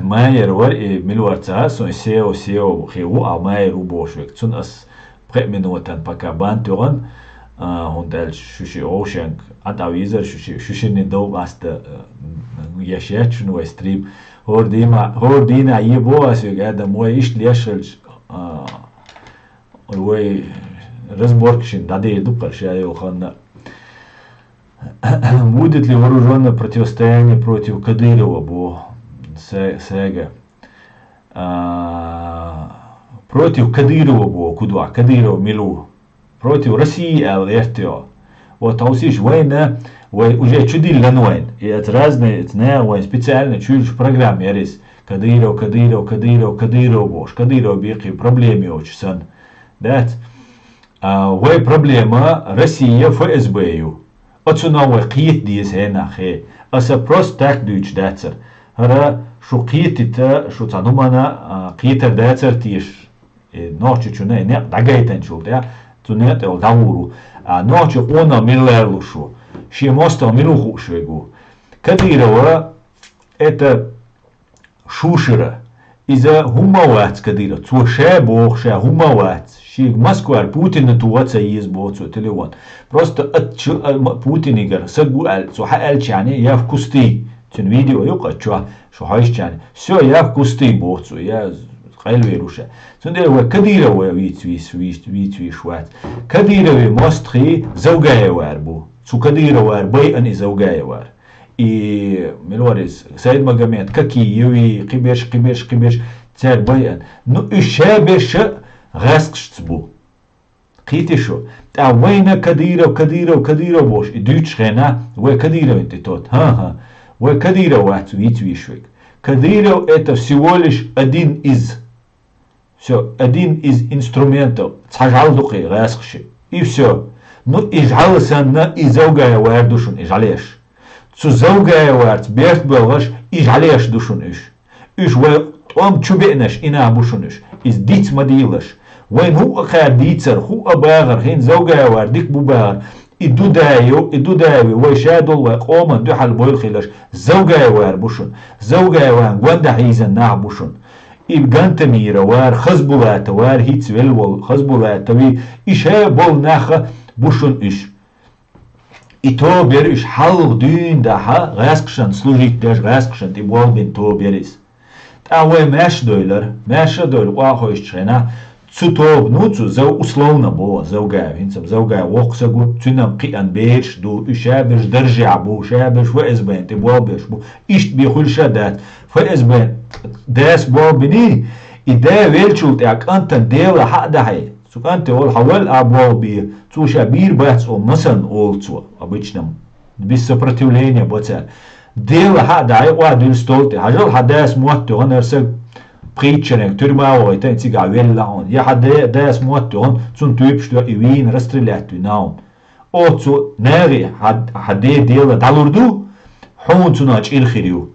Майер вар и мила вар ца хаьа суна, сео, сео хи ву, а Майер ву бохуш верг. Цунна ас пхеа минотан пока бан тоьгӀан, а, хӀунда аьлча шу ши овшенг, а тӀа визар шу ши, шу шинна дов къаста, а, еш яц шуна вай стрим. ХӀора дийна, хӀора дийна е боху ас вега адам, вай иштта лешалча, а, вай разборка шин дӀадийр ду кхар ша йолханна. Будет ли вооружённое противостояние против Кадырова бо? Се-, Сега. А, против Кадырова бо, кудва? Кадыров милу? Против России ал эртё. Вот, а усиш вайна, вай уже чудиллан вайн. И это разные, это не вайн специально чуж программа ярис. Кадыров, Кадыров, Кадыров, Кадыров бош. Кадыров бихи проблеми очень сан. That's А, вай проблема Россия ФСБ ю. Оцуна вай кхета деза хӀенахе. Аса просто так дуьйцуш дацар. ХӀара шу кхетита, шу цхьа нумана, а, кхетар дацар теш. Э, нохчучуна, э, некъ дӀагайтанчул тӀе, цу некъ тӀе дӀагӀуру. А, нохчу къона миллар лушу. Шен мостагӀа мила хууш вегу. Кадырова, это шушара. Иза хӀумма вац Кадыров. Цо ша боху, ша хӀумма вац. Шега Москвара Путина тугӀа ца еза боху цо телефон. Просто ат чу-, а, м-, Путинигара сагу аьлла, цо хьааьлчани, я в кусты. Цуьнан видео ю кхаччо, шу хьаьжчани. Всё, я в кусты боху цо, я къайлавер ву ша. Цундела вай Кадыров вай вийца вийс-, вийс-, вийца вийш вац. Кадырове мостхий Завгаевар бу. Цу Кадыровар байан и Завгаевар. И мила вар иза, Сайд-Магомед, Какиеви, кхиберш, кхиберш, кхиберш, цаьр байан. Ну, уьш ша берша гӀаскхашца бу. Кхийти шу. ТӀа вайна Кадыров, Кадыров, Кадыров бош, и дуьйцуш хена, вай Кадыровин тӀе тот. ХӀа-хӀа. Вай Кадыров вац вийца вийш вег. Кадыров это всего лишь один из. Всё, один из инструментов, цхьа жӀал ду кхе гӀаскхаши. И всё. Ну, и жӀал санна, и Завгаевар ду шуна, и жӀалеш. Цу Завгаеварца берт боьлгӀаш, и жӀалеш ду шуна уьш. Уьш вай тӀом чу беънаш, и нах бу шуна уьш. Иза диц ма дийлаш. Вайн хӀуъа кхаьра дийцар, хӀуъа багӀар, хӀин Завгаевар дика бу багӀар. И Дудаев, и Дудаеви, вай ша долу вай къоман дуьхьал бойла хилаш, Завгаевар бу шуна. Завгаеван гонда хьийзан нах бу шуна. И Гантамира вара, Хазбулата вара, хӀинца велла волу Хазбулатави, и ша болу наха бу шуна уьш. И тоба яра уьш хьалха дуьйна дахьа, гӀаскхашан служить деш, гӀаскхашан тӀе болх бина тоба яра иза. ТӀа вай маьрша дойлар, маьрша а дойлу къохойшучу хенахь, цу тоба ну цу Зав-, условно бо, Завгаев, хӀинца Завгаев воккха саг ву, цуьнан кхиъан бераш ду, уьш шаберш даржехь бу, шаберш ФСБ-н тӀе болх беш бу, иштта бен хуьлуш а дац. ФСБ-н дас болх биний, и да веллачул тӀаьхьа кӀантан Дела хьа а дахьий, цу кӀанте олу хьан вал а болх бе, цо ша бийр бац олу ма санна олу цо, обычно, без сопротивления бо цара. Дела хьа а дахьий, охьадуьллу стол тӀе, хьажал хьан дас мотт йогӀан ара саг пхийтта шеренга тюрьма вахийтан, цигахь велла хьуна. Я хьан де-, дас мотт йогӀан, цунна туьйпаш до и вийна расстрелять вина хьуна. Оцу нагӀе хьан, хьан де Дела дӀалур ду, хьуна цунах чӀир хир ю.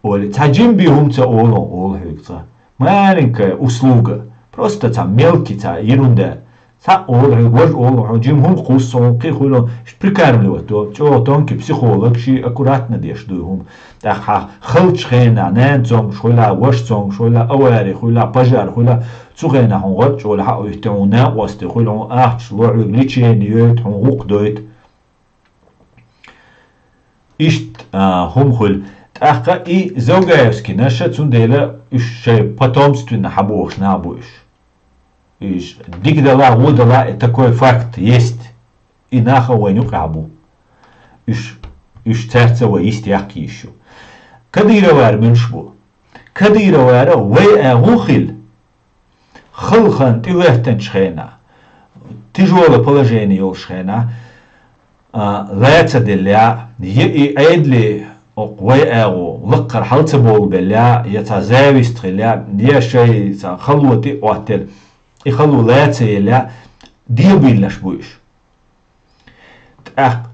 Олий, цхьа жимби хӀума ца олу, олу хьоьга цкъа. Маленькая услуга. Просто цхьа мелкий, цхьа ерунда. Цхьаъ олу хьоьга, важа олу хьо, жима хӀума кхуссу хьуна, кхин хуьлу, прикармливать до. ЧӀогӀа тонкий психолог, ши аккуратно деш ду хӀума. ТӀаккха хьан халчу хенахь, нана цомгуш хуьлахь, ваша цомгуш хуьлахь, авари хуьлахь, пожар хуьлахь, цу хенахь хьуна гӀорчӀ олу хьан уьтту, хьуна накъостий хуьлу, хьуна ахча ло хьоьга, лечение йойту, хьуна гӀукх дойту. Иштта, а, хӀума хуьлу. ТӀаккха и Завгаевский наша, цундела уьш шайн потомственна хьан бохуш нах бу уьш. Уьш дика далахь, вон далахь, и такой факт есть. И нах а вайн юкъахь бу. Уьш, уьш цаьрца вай йист яккха йиш ю. Кадыровара муьлш бу? Кадыровара вай а гӀу хила. Халхана тӀехӀоьттинчу хенахь, тяжёлое положение йолуш хенахь, а, лаца делла, я и Ӏедале окху вай агӀо лаккхара хьал ца болу белла, я цхьа завист хилла, я шайн цхьа хало тӀе а Ӏоттелла, и хало лаца елла, дебийлаш бу уьш. ТӀаккха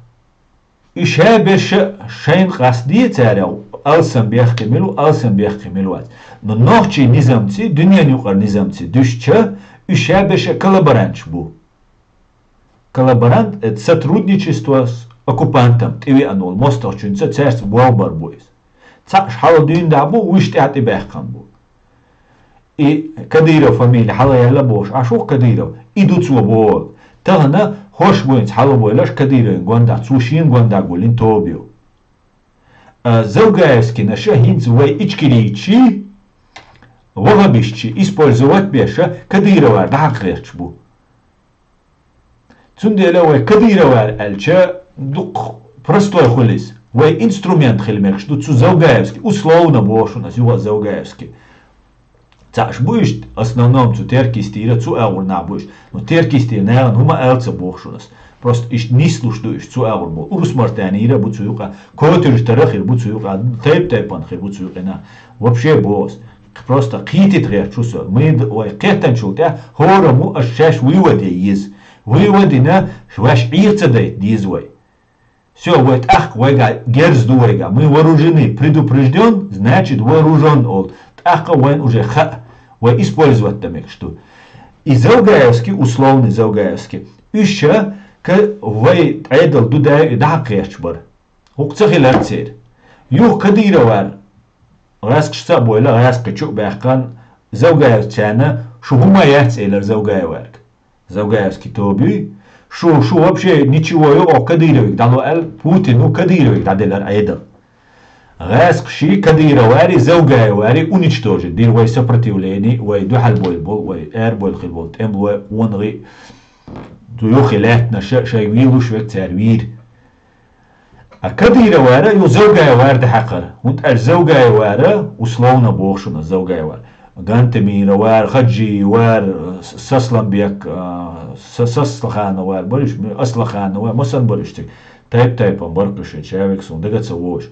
уьш шаберш а шайна къастаде цара, Алсам бехке мила ву, алсам бехке мила вац. Но нохчий низамци, дуьнен юкъара низамци дуьшча, уьш ша беша коллаборанташ бу. Коллаборант — это сотрудничество с оккупантом, тӀевеана волу мостагӀчуьнца цаьрца болх бар бу иза. Цхьаъш хьала дуьйна дӀа бу, вуьш тӀаьхьа тӀебаьккхина бу. И Кадыров фамилия хьала яьлла бохуш, Ӏаш ву-кх Кадыров, и ду цо боху. Тахана хӀорш буйнца хьала войлаш Кадыровн гондахь, цо шена гондахь гуллин тоба ю. А, Завгаевскинаша хӀинца вай ичкерийчий, вахабистчий использовать беша Кадыровар дӀахьакха гӀерташ бу. Цундела вай Кадыровар аьлча, дукха простой хуьлу иза. Вай инструмент хила мегаш ду цу Завгаевски, условно боху шуна ас, юха а Завгаевски. Цхьаъш бу иштта, основном цу Теркийстийра цу агӀор нах бу иштта. Ну, Теркийстийра нахана хӀума ала ца боху шуна ас. Просто иштта нислуш ду иштта цу агӀор бу. Урус-Мартанийра бу цу юкъа, Котуьртара хир бу цу юкъа, тайп-тайпана хир бу цу юкъа нах. Вообще боху ас. Просто кхетийта гӀерташ ву со. Муьйда вай кхеттанчул тӀаьхьа хӀораммо аш шаьш вывод е еза. Вывод йина, ваьш Ӏеха ца дайта деза вай. Всё, вай тӀаккха вайгахь герз ду вайгахь. Мы вооружены, предупреждён, значит вооружён олу. ТӀаккха вайн уже хаьа, вай использовать дан мегаш ду. И Завгаевски, условный Завгаевски, уьш ша ка-, вай Ӏедал ду дай и дӀахьакха гӀерташ бара. ХӀокху ца хилар церан. Юха Кадыровар гӀаьскхашца а бойла, гӀаьскхи чу а баьккхина, Завгаевцарна: «Шу хӀумма яц», — элира Завгаеварга. Завгаевски тоба юй. «Шу, шу вообще ничего ю, оха Кадыровга дӀало», — аьлла, Путину Кадыровга дӀаделира Ӏедал. ГӀаьскхаший, Кадыровари, Завгаевари уничтожить дира вай сопротивление, вай дуьхьал бойла болу, вай ара бойла хила болу тӀемалой, къонахий, юххе лаьттанаш, шайга вийлуш верг цара вийра. А Кадыровара ю Завгаевар дӀахьакхара. ХӀунда аьлча Завгаевара, условно боху шуна Завгаевар, Гантамиров вара, Хаджиев вара, С-, Сасламбек, а, С-, Саслаханов вара, бариш, Аслаханов вара, масан бариш цига. Тайп-тайпана бара кхуьш, ша век суна дага ца вогӀуш.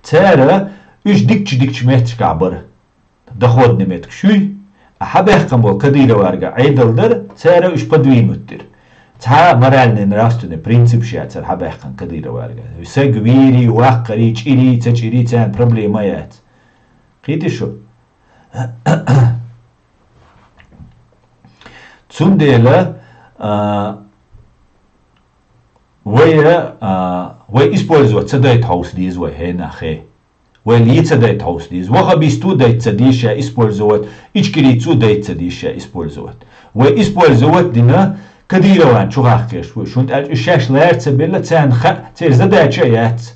Цара уьш дикачу-дикачу метташкахь бара. Доходный меттигаш юй, а хьабаьккхина болу Кадыроварга Ӏедал дара, цара уьш подвинуть дира. Цхьа а моральный, нравственный принципаш яцара хьабаьккхина Кадыроварга. Саг вийрий, ваккхарий, чӀирий, ца чӀирий, царна проблема яц. Кхетий шу? Цундела, а, вай, а, вай использовать ца дайта хьовса деза вай хӀенахе. Вай лий ца дайта хьовса деза. Вахабисту дайта ца деза ша использовать, ичкерийцу дайта ца деза ша использовать. Вай использовать дина, Кадырован чу хахкхеш ву. Шун тӀаьлча уьш шаьш лара ца белла, царна хаьа, церан задача а яц.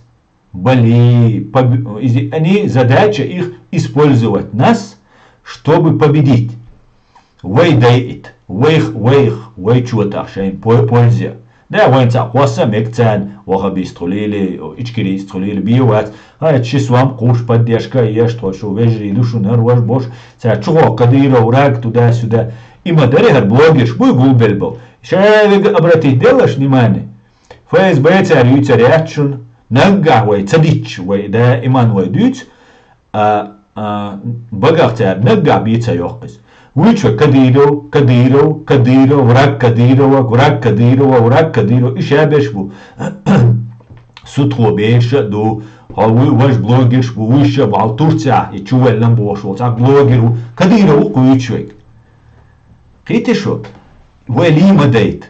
Бали, поб-, иза они задача их использовать нас, чтобы победить. Вай дайта, вайх, вайх, вай чотах шайн по-, пользе. Да, вайн цхьаъ кхосса мега царна, вахабист хуьлийла, ичкерийст хуьлийла, бен вац. Ай, ши сом кхуш, поддержка еш тхо, шу вежарий ду, шуна рож бош. Цара чухо Кадыров, враг, туда-сюда. И ма даре хӀара блогерш буй гулбелла болу. Ша вега обратить делаш внимание. ФСБ цара юьйцур яц шуна. Наггахь вай ца дитча, вай даиман вай дуьйцу, а, а, багах цара наггахь бен ца йоккху иза. Вуьйцу вай Кадыров, Кадыров, Кадыров, враг Кадырова, враг Кадырова, враг Кадырова, и ша берш бу. Сутхо берш а ду, хьо вуй, важа блогерш бу, вуьйш а бу, хьал Турцехь и чувеллан бохуш волу цхьа блогер ву, Кадыров ву кхуьйцуш вайга. Кхетий шу? Вай лий ма дайта.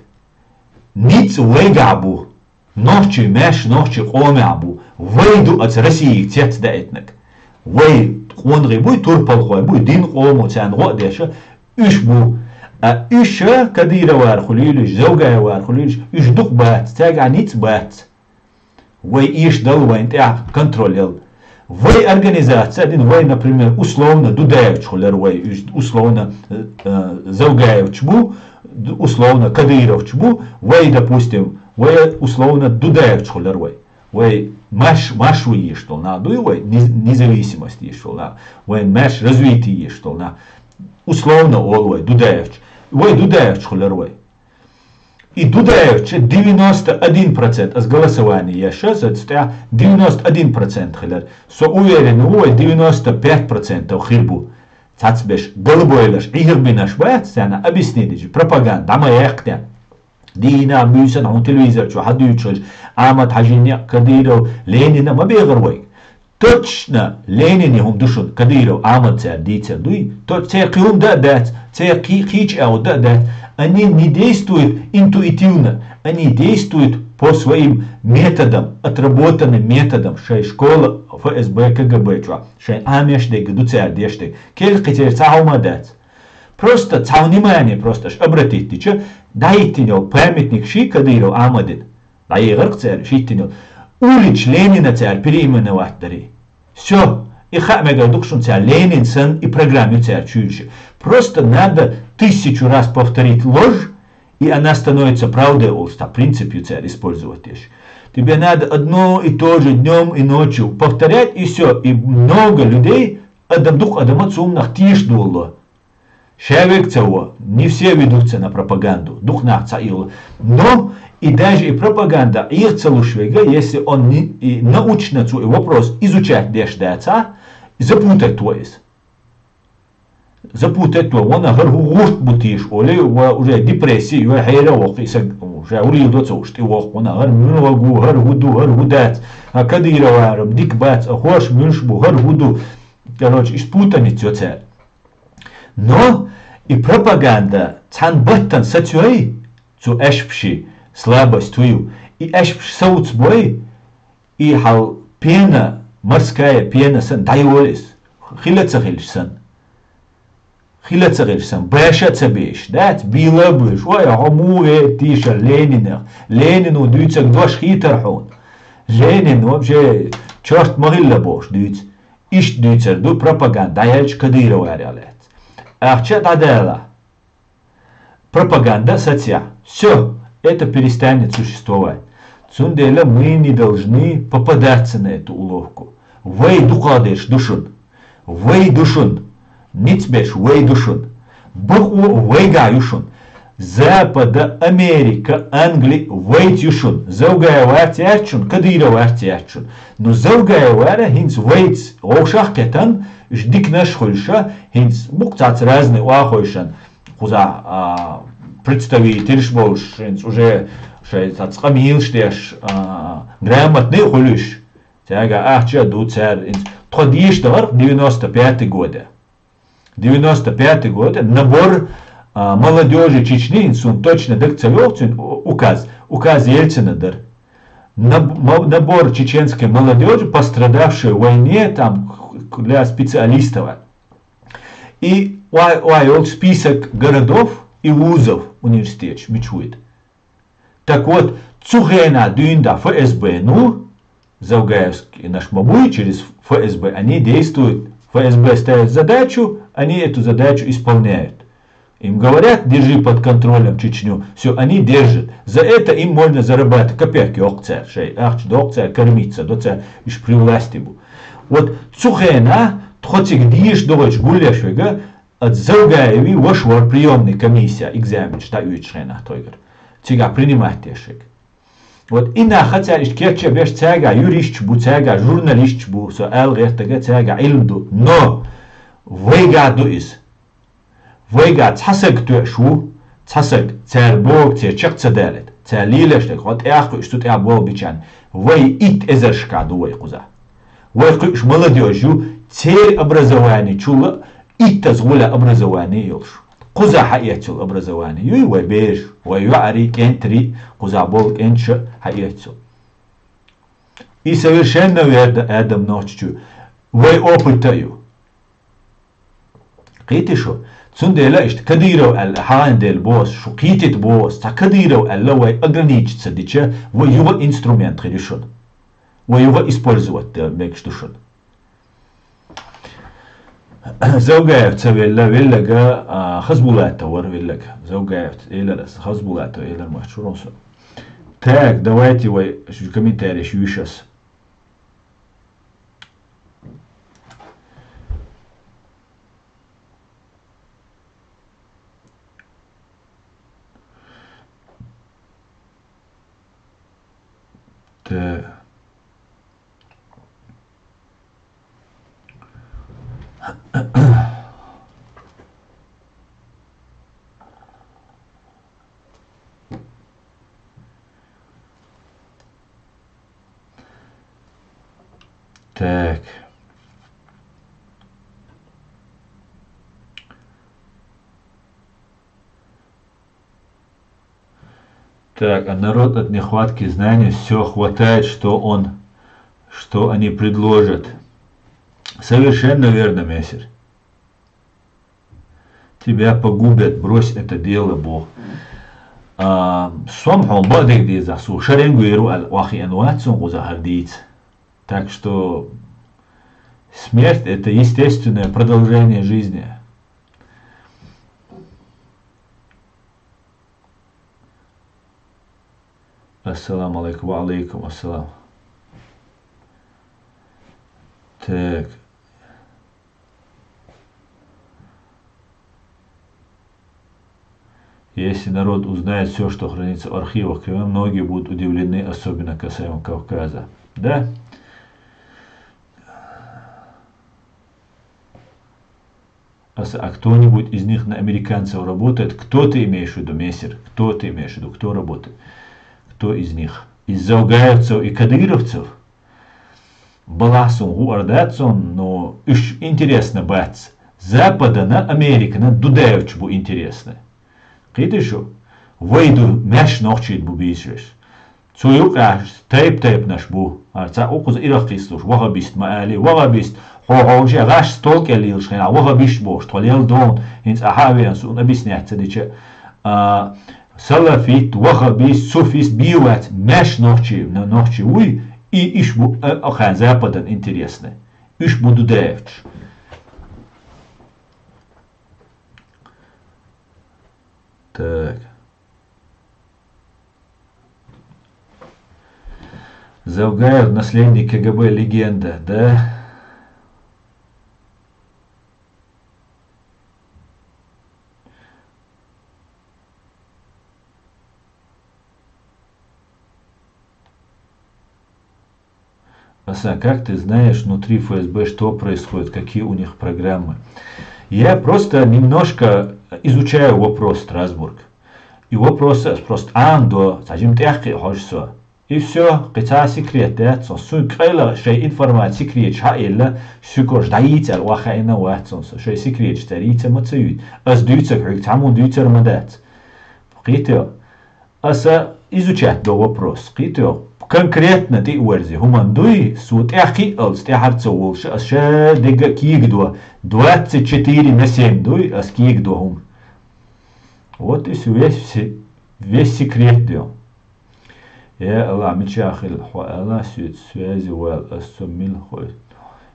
Ницкъ вайгахь бу. Нохчий маьш нохчий къомехь бу. Вай ду аца Россига цец даийтинарг. Вай къонахий буй, турпалхой буй, дин къомо царна гӀо а деш, уьш бу. А уьш а Кадыровар хуьлийла уьш, Завгаевар хуьлийла уьш, уьш дукха бац, цаьргахь ницкъ бац. Вай эшадала вайн тӀехь контроль яла. Вай организация а дина, вай, например, условно Дудаевч хуьлура вай, уьш условно, э, э, Завгаевч бу, д-, условно Кадыровч бу, вай, допустим, вай условно Дудаевч хуьлура вай. Вай маш-, марш ву езаш долу нах дуй вай, низ-, независимость езаш долу нах, вайн марш развитие езаш долу нах. Условно олу вай Дудаевч. Вай Дудаевч хуьлура вай. И Дудаевча девяносто один процент, ас голосование еш, аса цу тӀехь девяносто один процент хилар. Со уверен ву, вай девяносто пять процентов хир бу. Цхьацбеш галбойлаш, Ӏехабинарш бац, царна объяснить дичи, пропаганда, дӀа ма яьккхина. Дийнахь буьйсанна хьуна телевизор чу хьадуьйцуш хилча, Ахьмад-Хьажин некъ, Кадыров, Ленина ма бехар вайга. Точно Ленине хӀума ду шуна, Кадыров Ахьмад цара дийцар дуй? То церан кхин хӀума да а дац, церан кхи-, кхечу агӀо да а дац. Они не действуют интуитивно, они действуют по своим методам, отработанным методам, шайн школа ФСБ, КГБ чохь, шайн Ӏамеш дерг ду цара деш дерг. Кхин церан цхьа хӀума а дац. Просто цхьа внимание, просто аш обратить дича, дӀахӀиттина йолу памятник ши Кадыров Ахьмадин. ДӀаехарх цара шиттина йолу. Улича Ленина цара переименовать дари. Всё. И хаа мегар ду-кх шуна цара Ленин санна и программа ю цара чуьйша. Просто надо тысячу раз повторить ложь, и она становится правдой, олуш цхьа принцип ю цара использовать деш. Тебе надо одно и то же днём и ночью повторять, и всё. И много людей, адам дукха адама цунах теша долало. Ша верг ца во, не все ведутся на пропаганду, дукха нах ца ийла. Но и даже и пропаганда Ӏеха ца луш верг, если он не, и научно цо и вопрос изучать деш дац, запутать во иза. Запутать во, вон хӀара хӀу гӀурт бу теша, олий, ва уже депрессия, ва хьера а воккху, и сан, ша хӀу лийла до ца уш, тӀе воккху, вон хӀара муьлха ву, хӀара хӀу ду, хӀара хӀу дац, а Кадыроварам дика бац, а хӀорш муьлш бу, хӀара хӀу ду. Короче, иш путаница йо цара. Но и пропаганда цхьана баттана сацой, цу аьшпаши слабость хӀу ю, и аьшпаш совцабой, и хьал пена, морская пена санна дӀайолу иза, хила а ца хилча санна. Хила а ца хилча санна, баша а ца беш, дац, бийла а буьйш, ой, хьо муха вер тийшар Ленинах? Ленин ву дуьйцург дош хийтар хьуна. Ленин вообще чёрт ма хилла бохуш дуьйцу. Иштта дуьйцур ду пропаганда, дӀаяьлча Кадыроварех лаьцна. Ахча а дӀадала, пропаганда а сацахь, всё, это перестанет существовать. Цундела мы не должны попадаться на эту уловку. Вай дукхахдерш ду шуна. Вай ду шуна. Ницкъ берш вай ду шуна. Бакъо вайгахь ю шуна. Запада, Америка, Англи вайца ю шуна. Завгаеварца яц шуна, Кадыроварца яц шуна. Ну, Завгаевара хӀинца вайца вовшах а кхетан, уьш диканаш а хуьлуша, хӀинца бу-кх цхьацца разный охьахойшан, кхузахь, а, представителаш болуш, хӀинца уже шайн цхьацца къамелаш деш, а, грамотный а хуьлуш. Цаьрга ахча а ду, цара хӀинца тхо дийша дахара девяносто пятый года. Девяносто пятый год, набор, а, молодёжи Чечни, суна точно дага ца йогӀу цуьнан у-, указ. Указ Ельцина дара. Наб-, мо-, набор чеченской молодёжи, пострадавшей в войне, там, для специалистов. И ой, ой, йолчу список городов и вузов университеташ мича вуйта. Так вот, цу хенахь дуьйна ФСБ, ну, завгаевскийнаш ма буй, через ФСБ они действуют. ФСБ ставит задачу, они эту задачу исполняют. Им говорят: «Держи под контролем Чечню». Всё, они держат. За это им можно зарабатывать. Копейки йоккху цара шайн. Ахча доккху цара, кормиться до цара, уьш при власти бу. Вот цу хенахь тхо цига дийша догӀуьйтуш гулъеш верг, оцу Завгаевн ваша вара приёмный комиссия, экзаменаш дӀаоьцуш хенахь тхойгара. Цигахь принимать деш верг. Вот и нах цара иштта кечбеш, цаьргахь юристаш бу, цаьргахь журналисташ бу, со ала гӀертарг, цаьргахь Ӏилма ду. Но вайгахь ду иза. Вайгахь цхьа саг тоьаш ву, цхьа саг, цара бохург церан чекх ца далийта, цара лелош дерг, хьо тӀехь кхуьуш, цу тӀехь болх бичарна, вай итт эзаршкахь ду вай кхузахь. Вай кхуьуш молодёжь ю, церан образованичул иттаза гӀоле образовани йолуш. Кхузахь хьаэццул образовани юй вай бераш, вай йоӀарий, кӀентарий, кхузахь болу кӀенташа хьаэццул. И совершенно верно, Адам Нохчичу, вай опыта а ю. Кхетий шу? Цундела иштта Кадыров аьлла, хьан дела боху, шу кхетийта боху, цхьа Кадыров аьлла, вай ограничиться дича, вай юха инструмент хир ю шуна. Вай юха использовать де мегаш ду шуна. Завгаев ца велла, веллага, а, Хазбулатов вара веллага. Завгаев элар аса, Хазбулатов элар ма чурун со. Так, давайте вай шу комментарий юьйш аса. Тэ. Так. Так, а народ от нехватки знаний все хватает, что он, что они предложат. Совершенно верно, мессир. Тебя погубят, брось это дело, бо. А, сом хьо ма дегдеза, су шарен гуеру ал вахи ан ватсун гуза хардиц. Так что смерть — это естественное продолжение жизни. Ассаламу алейкум. Ва алейкум ассалам. Так. Если народ узнает все, что хранится в архивах Кремля, многие будут удивлены, особенно касаемо Кавказа. Да? А с- а кто-нибудь из них на американцев работает? Кто ты имеешь в виду, мессир? Кто ты имеешь в виду? Кто работает? Кто из них? Из заугаевцев и кадыровцев? Баласун гу ардацун, но уж интересно бац. Западана, Американа дудаевч бу интересно. Кхийтиш шу? Вай ду маьш нохчийд бу бийсаш. Цу юкъаш тайп-тайпнаш бу. Ар ца укхуза ирах кхийслуш, вахабист ма али, вахабист. Хо хо ше гаш стол кӀел лилаш хена, вахабист бош, тхо лел дон, хинц а хавен, сун объяснять ца дича. А, салафит, вахабист, суфист, бивац, маьш нохчи, но- нохчи уй, и иш бу, а, а, хан западан интересно. Иш бу дудаевч. Так. Завгаев, наследник КГБ, легенда, да? Асан, как ты знаешь внутри ФСБ, что происходит, какие у них программы? Я просто немножко изучаю вопрос Страсбург. И вопрос просто ан до, сажим тяхки хожсо. И все, кыца секрет, да, со су кайла шей информация секрет ша илла, су кош даицар вахаина ватсон со, шей секрет старица мацают. Аз дуйцак хуйк таму дуйцар мадац. Кхитё? Аса изучать до вопрос. Кхитё? Конкретно ты уверзи, хуман дуй, су тяхки алц, тяхарца волша, ас ша дега киг до, двадцать четыре на семь дуй, ас киг до хум. Вот и всё, весь, весь секрет дё. Я Аллах, мичахил, хо Аллах, свет, связи вал, ас со мил хой.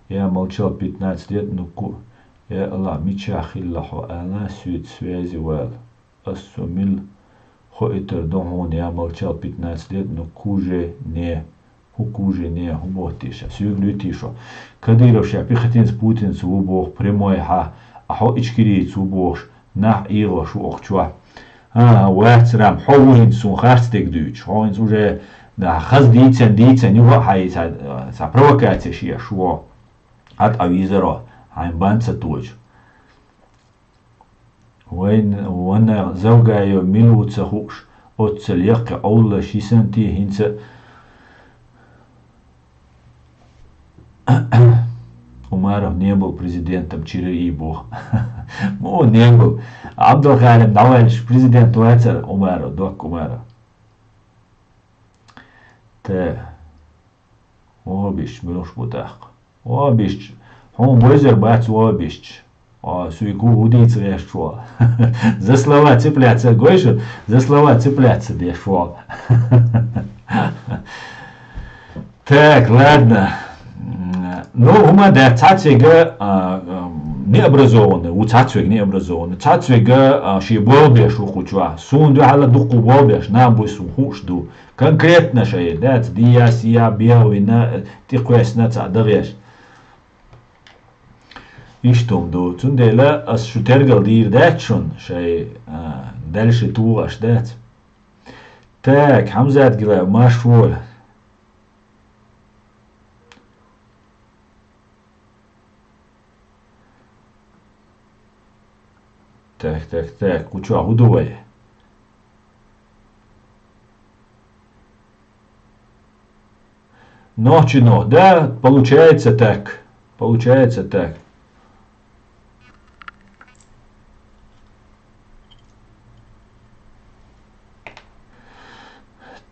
Я молчал пятнадцать лет, ну ку. Я Аллах, мичахил, хо Аллах, свет, связи вал. Ас со мил хо итер дон хун, я молчал пятнадцать лет, ну ку же не. Ху кужине, ху ботиша, сюг лютишо. Кадыров ша пихатинц Путинц ву бох прямой ха, а хо ичкирийц ву бохш, нах иго шу охчва. А, вац рам, хо вуинц сун харц дег дюч, хо инц уже, да, хаз дийцен, дийцен, юга хай са, са провокация шия шуо. Ат авизаро, хайн банца туч. Вайн, ванна завгайо минуца хуш, оццал яккхи овла шисанти хинца. Умаров не был президентом, чири и бу. О, не был. Абдулхалим Навальныч президент вацар Умаров, док Умаров. Тэ. О, биш, минуш бутах. О, биш. Хун бойзер бац, о, биш. О, суйку удиц решо. За слова цепляться, гойшу, за слова цепляться дешо. Так, ладно. М, ну, ума да цацега, а, ам, необразованный, у цацега необразованный. Цацега, а, ши болбеш у кучва. Сун ду хала духу болбеш, нам буй сун хуш ду. Конкретно шай, да, дия, сия, бия, вина, ти квесна, ца дагеш. Иштум ду. Цундела ас шу тергал дир дачун, шай, а, дальше тугаш дац. Так, Хамзат Гилаев, машволь. Так, так, так, куча гудувай. Нохчи нох, да, получается так. Получается так.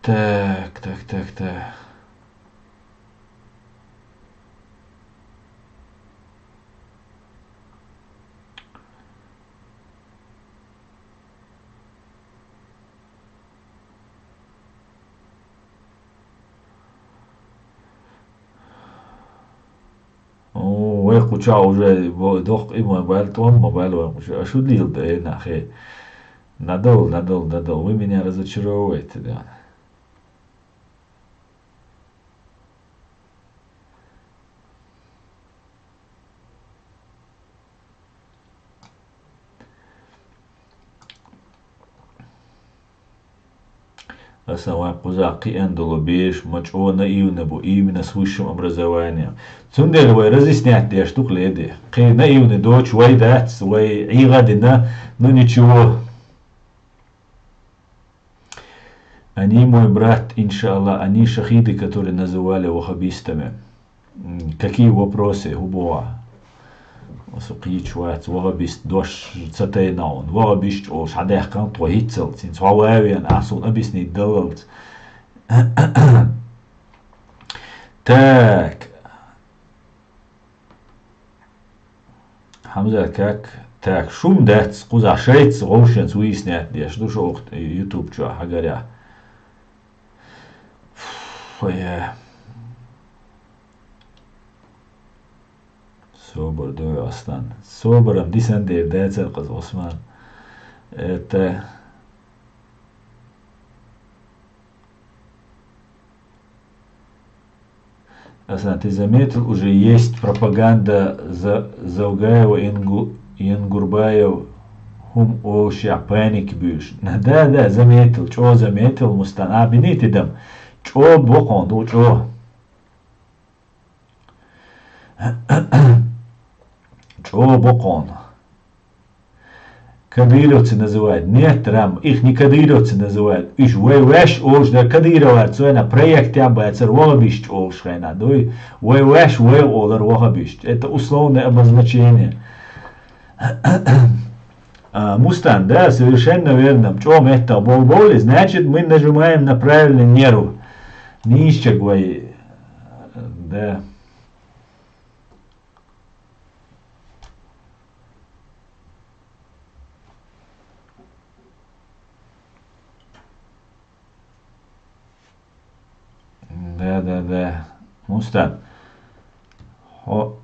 Так, так, так, так. О, вай кхуча уже бо-, дох и мобайл, тон мобайл вай кхуча. А шу дил да, э, нахе. Надолго, надолго, надолго. Вы меня разочаровываете, да. Аса вай кхуза кхиъна долу беш ма чӀо наивна бу, именно с высшим образованием. Цундела вай разъяснять деш ду-кх леде. Кхе наивна доцуш вай дац, вай Ӏийгъа дина, ну ничего. Они мой брат, иншаллах, они шахиды, которые называли ваххабистами. М, какие вопросы, хӀу боху? Со кхийча вац, ваххабист дош ца тайна вон. Ваххабист олуш хьадаьккхина тхо хӀинццалц, хӀинца хьо ван а веана, ахь суна объяснить даллалц. Так. Хьамзат, как? Так, шум дац, кхузахь шайца гӀовшанца выяснять деш ду шу оха YouTube чохь хьагарехь. Фу, я. Собар ду, Аслан. Собаран дисан дер дацара кхуза, Усман. Это Асан, ты заметил, уже есть пропаганда за Завгаева, Янгу-, Янгурбаев, хӀума олуш, я паника буьйш. Да, да, заметил, чӀо заметил, Мустан. А, бинийти дам. ЧӀо бокъон ду, чӀо. ЧӀо бокъон. Кадыровцы называют. Нет, Рам, их не кадыровцы называют. Уьш вай ваьш олуш дара, кадыроварца вайна проектехь бацара ваххабисташ олуш хенахь, дуй? Вай ваьш вай олар ваххабисташ. Это условное обозначение. А, Мустан, да, совершенно верно. ЧӀо меттах болбовлий, значит, мы нажимаем на правильный нерв. Нийсачаг вай, да. Да, да, да. Мустан. Хо-,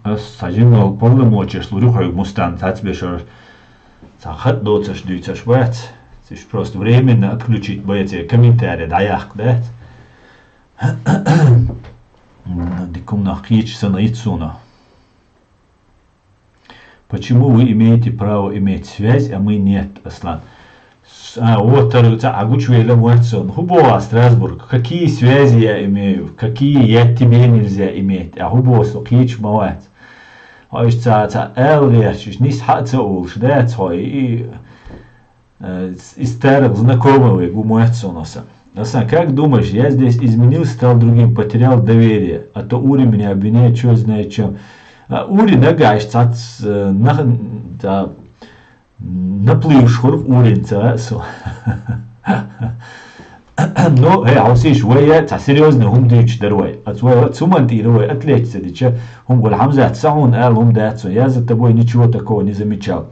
Ас цхьа жимма полномочеш лур ю хьоьга, Мустан, цхьацца бешара цхьа хатӀ доцурш дуьйцурш бац. Цуьш просто временно отключить бац, комментарий дӀаяккха дац. Дика хӀуманах кхеча санна йиц суна. Почему вы имеете право иметь связь, а мы нет, Аслан? С-, а, вот, тар-, ца а гучувелла вац сон. ХӀун боху а Страсбург? Какие связи я имею? Какие я тебе нельзя иметь? А хӀун боху со кхеча ма вац? Хьо иштта ца, ца аьлла гӀерташ, иштта нис хьа а ца олуш, дац хьо и, э, с-, из старых знакомых вай гу моьтту суна аса. Асан, как думаешь, я здесь изменил, стал другим, потерял доверие? А то Ури меня обвиняет, чё знает чем. А, Ури нагахь цац, э, нах-, да, наплывш хуьлу Урин ца, со. Ну, э, хьовсийша, вай я цхьа серьёзный хӀума дуьйцуш дара вай. Аца вай, цу ман тӀера вай атлетица дича, хӀума гула Хьамзат, сан хьуна аьлла хӀума дац со. Я за тобой ничего такого не замечал.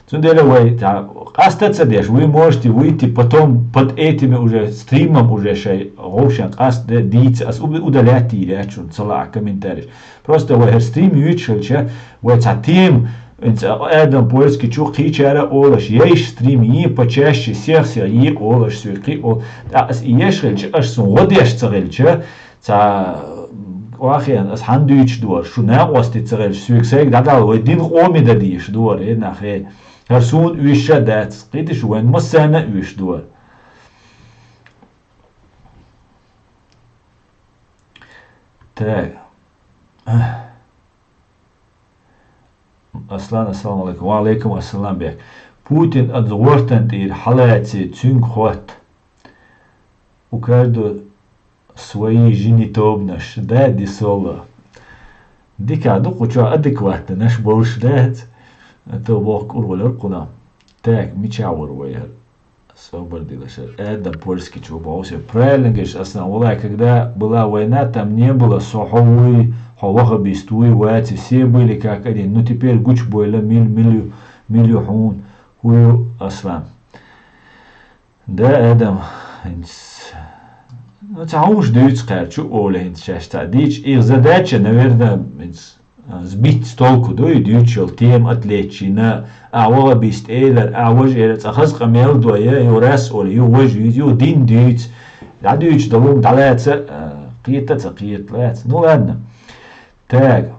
Цундела вай, та, къаста ца деш, вы можете выйти потом под этими уже стримом уже шай гӀовшан къаста де-, дийца, ас уд-, удалять йийр яц шуна, ца лаахь комментариш. Просто вай хӀара стрим юьйцуш хилча, вай цхьа тема, Инца Адам Польский чу кхийчара олаш, ейш стрим йи почаще всех всех йи олаш суй кхи о. ТӀаккха ас и еш хилча, аш сун гӀо деш ца хилча, ца вахен ас хьан дуьйч дуар, шу накъости ца хилча, суйг сайг дадал вай дин къоми да диш дуар, э нахе. Хар сун уьш ша дац, кхитиш вайн массана уьш дуар. Так. Аслан, ассаламу алейкум. Ва алейкум ассалам, бек. Путин ад гӀортан тӀир хьалаьци цуьнг хот. У каждого свои женитобнаш, да, дисоло. Дика ду кучо адекватно наш болш дац. А то бог курвалер куна. Так, мича вар ваяр. Собар дилашар. Адам Польский чего баусе. Правильно говоришь, Аслан. Валай, когда была война, там не было со ховуй, хо вахабист вуй, ваци. Все были как один. Ну, теперь гуч бойла мил, милю, милю хун. Хую, Аслан. Да, Адам. Инс. Ну, ца хумш дюйц кар, чу оле инс чашта. Дич, их задача, наверное, инс. А, сбить с толку ду и дючел тем отвлечь на, а вала бистейлер, а вож эра цахаз къамел дуа, я, ю рас оли, ю вож, ю, ю дин дюйц. Да дюйч долум далаца, а, кита ца китлац. Ну ладно. Так.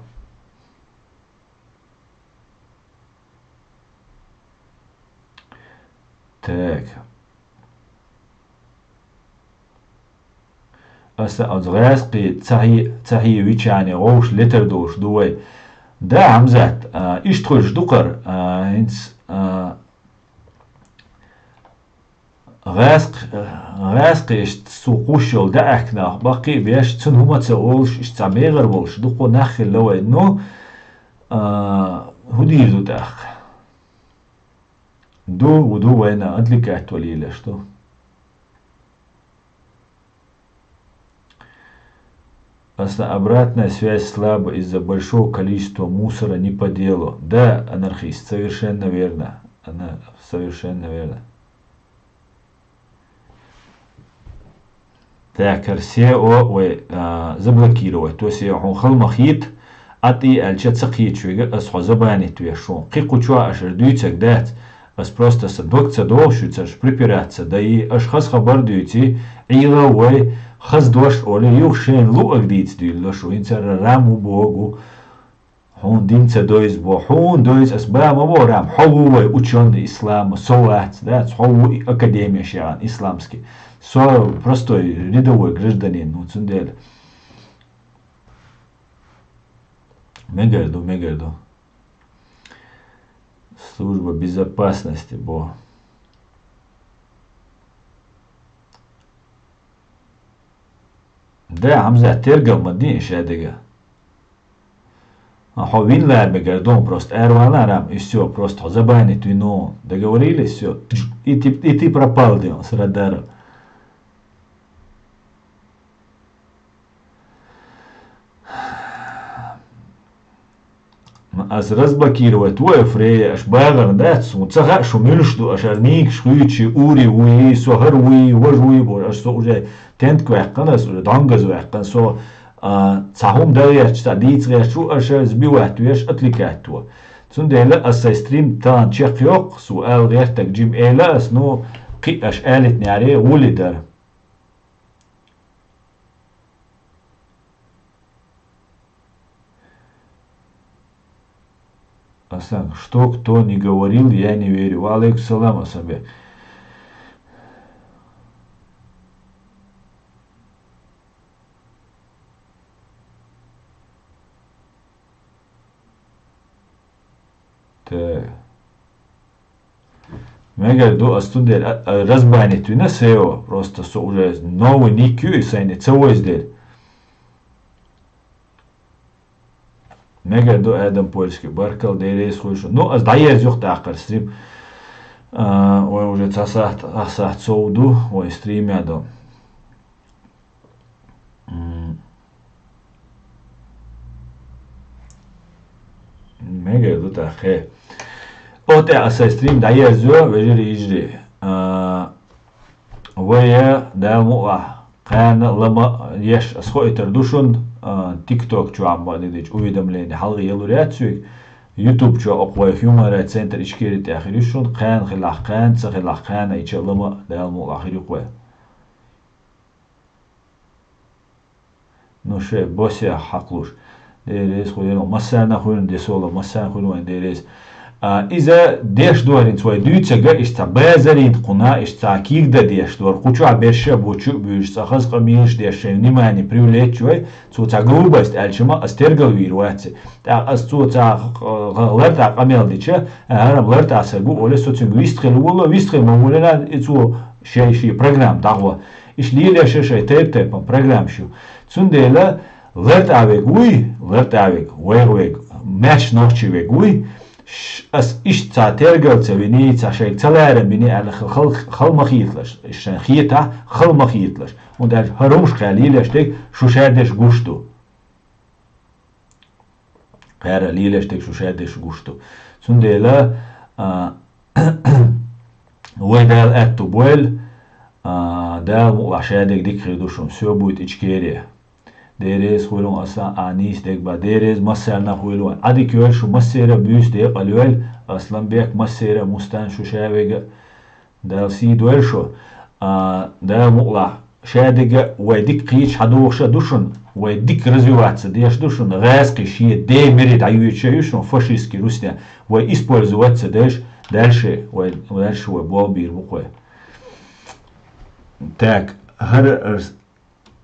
Так. Аса аз гӀаьскъи цахьи-, цахьи вичани гӀовш летар долуш ду вай. Да, Хьамзат, а, ишт хуьлуш ду кхар, а, хӀинц, а, гӀаьскъ-, гӀаьскъи ишт су кхуш йолу даьӀахкнах баккхий а беш, цун хӀума ца олуш, ишт цхьа бегӀар болуш ду кху нах хилла вай. Ну, а, хӀу дийр ду тӀаккха? Ду, у ду вайна отвлекать валийлаш ду. Аса обратная связь слаба из-за большого количества мусора не по делу. Да, анархист, совершенно верно. Она совершенно верно. Дакар се о вай, а, заблокировать. То се хьун халма хит, а тӀе аьлча ца кхечвега, ас хьо забанит веш шун. Кхи кхучо ашар дуьйцаг дац. Ас просто сан дог ца дохуш ю, царш препирать ца дай, аш хаз хабар дуьйци, Ӏийла вай, хаз дош оли, юх шайн луъаг дийца дуьйлла шу, хӀинцара рам ву богу. Хьун дин ца дойз бо, хьун дойз ас ба ма бо рам, хьо ву вай учёный ислама, со вац, дац, хьо ву и академия шагӀан исламский. Со простой рядовой гражданин, ну, цундела. Мегар ду, мегар ду. Служба безопасности бо. Да, Хьамзат, тергал ма дин шадага. А хьо вин лар мегар дон просто. Эрвана рам, и всё, просто хьо забанит вино. Договорились, всё. И ты, и ты пропал, дин, с радара. Ас разблокировать ву, Эфрея, аш багӀар дац, сун ца хаьа, шу муьлш ду, аш ар нийгаш хуьйчи, ури вуй, со хӀар вуй, вож вуй, бо, аш со уже тентк ваьккхана, ас уже донгаз ваьккхана, со, а, ца хӀума дан гӀерташ, ца дийца гӀерташ ву, аш сбивать веш, отвлекать ву. Цундела ас сайн стрим тан чекх йоккху, су ала гӀертаг жим эла ас, ну, кхи аш алитнаре гӀули дара. Асан, что кто не говорил, я не верю. Ва алейкум салам, Асанбек. Так. Мегар ду ас цундела, а, а, разбанит вина сео, просто со уже новый ник ю и сайни ца войздели. Мегар ду Адам Польский, баркал, дерейс хуйшу. Ну, ас дӀаерза юха тӀаккхар стрим. А, вай уже ца сахт, ах сахт сов ду, вай стрим я ду. М. Мегар ду тӀаккха. О, тӀе аса стрим дӀаерзо, вежарий, йижарий. А, вая, Дала мукъа, кхана лама еш ас хойтар ду шун, а, TikTok чу ам бадидич уведомление хьалгӀа елур яц цуьнга. YouTube чу окху вай Human Rights Center Ичкери тӀехь хир ю шуна, кхана хилахь кхана, ца хилахь кхана, и ча лама Дала мукъалахь хир ю кху вай. Ну, шоай босех хьакхалуш. Деррес хуьлийла, массарна хуьлийла, десола, массарна хуьлийла вайн деррес. А, иза деш дохаринца вай дуьйцага, иштта базарин кхуна, иштта кигда деш дор, кхучохь берша бучу буьйш, цӀа хаза къамелаш деш, шайн внимание привлечь вай, цо цхьа грубость аьлча ма, ас тергал вийр вац. ТӀаккха ас цо цхьа лартӀа къамел дича, а, хӀара лартӀа саг ву, оле со цуьнга вистхила волла, вистхила ма воллина, и цо шай ший программа дӀагӀо. Иш лелаша шай тайп-тайпан программаш ю. Цундела лартӀа вег вуй, лартӀа вег, вайгӀа вег, маьрша нохчи вег вуй, ш-, ас иштта цхьа тергал ца вини, цхьа шайга ца ларам бини аьлла хал-, хала ма хийталаш, иш шайн хетахь, хала ма хийталаш. ХӀунда аьлча хӀара хӀумаш кхаьра лелаш дерг шу шадерш гуш ду. Кхаьра лелаш дерг шу шадерш гуш ду. Цундела, а, вай Дала аьтту бойла, а, Дала мукъалахь шадерг дика хир ду шуна, всё будет Ичкери. Деррес хуьлийла аса а нийса дерг ба, деррес массарна хуьлийла вайн. Ӏадика йойла шу массера буьйса декъала йойла, Асланбек массера Мустан шу шавега. Дала сий дойла шу. А, Дала мукъалахь, шадерг вай дика кхийча хьадохуш а ду шуна, вай дика развиваться деш ду шуна, гӀазкхий шен ден мери дӀаюьйцуш а ю шуна фашистский русня, вай использовать ца деш, дальше вай, дальше вай болх бийр бу кху вай. Так, хӀара ар-,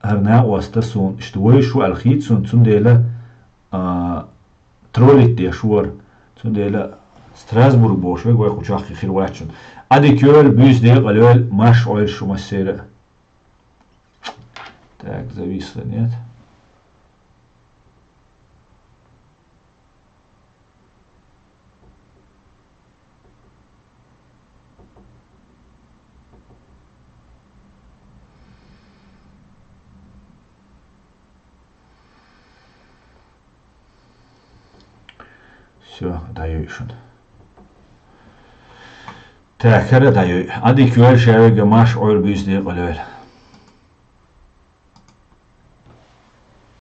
хӀара накъост суна, иштта вай шу аьлла хийца суна, цундела, а, троллить деш вара. Цундела Страсбург бохуш вег вай кху чохь хир вац шуна. Ӏадика йойла, буьйса декъала йойла, марша Ӏойла шу массера. Так, зависло, нет? Всё, даю шуна. Так, хӀара даю. Ӏадика йойла шавега, марша Ӏойла, буьйса декъала йойла.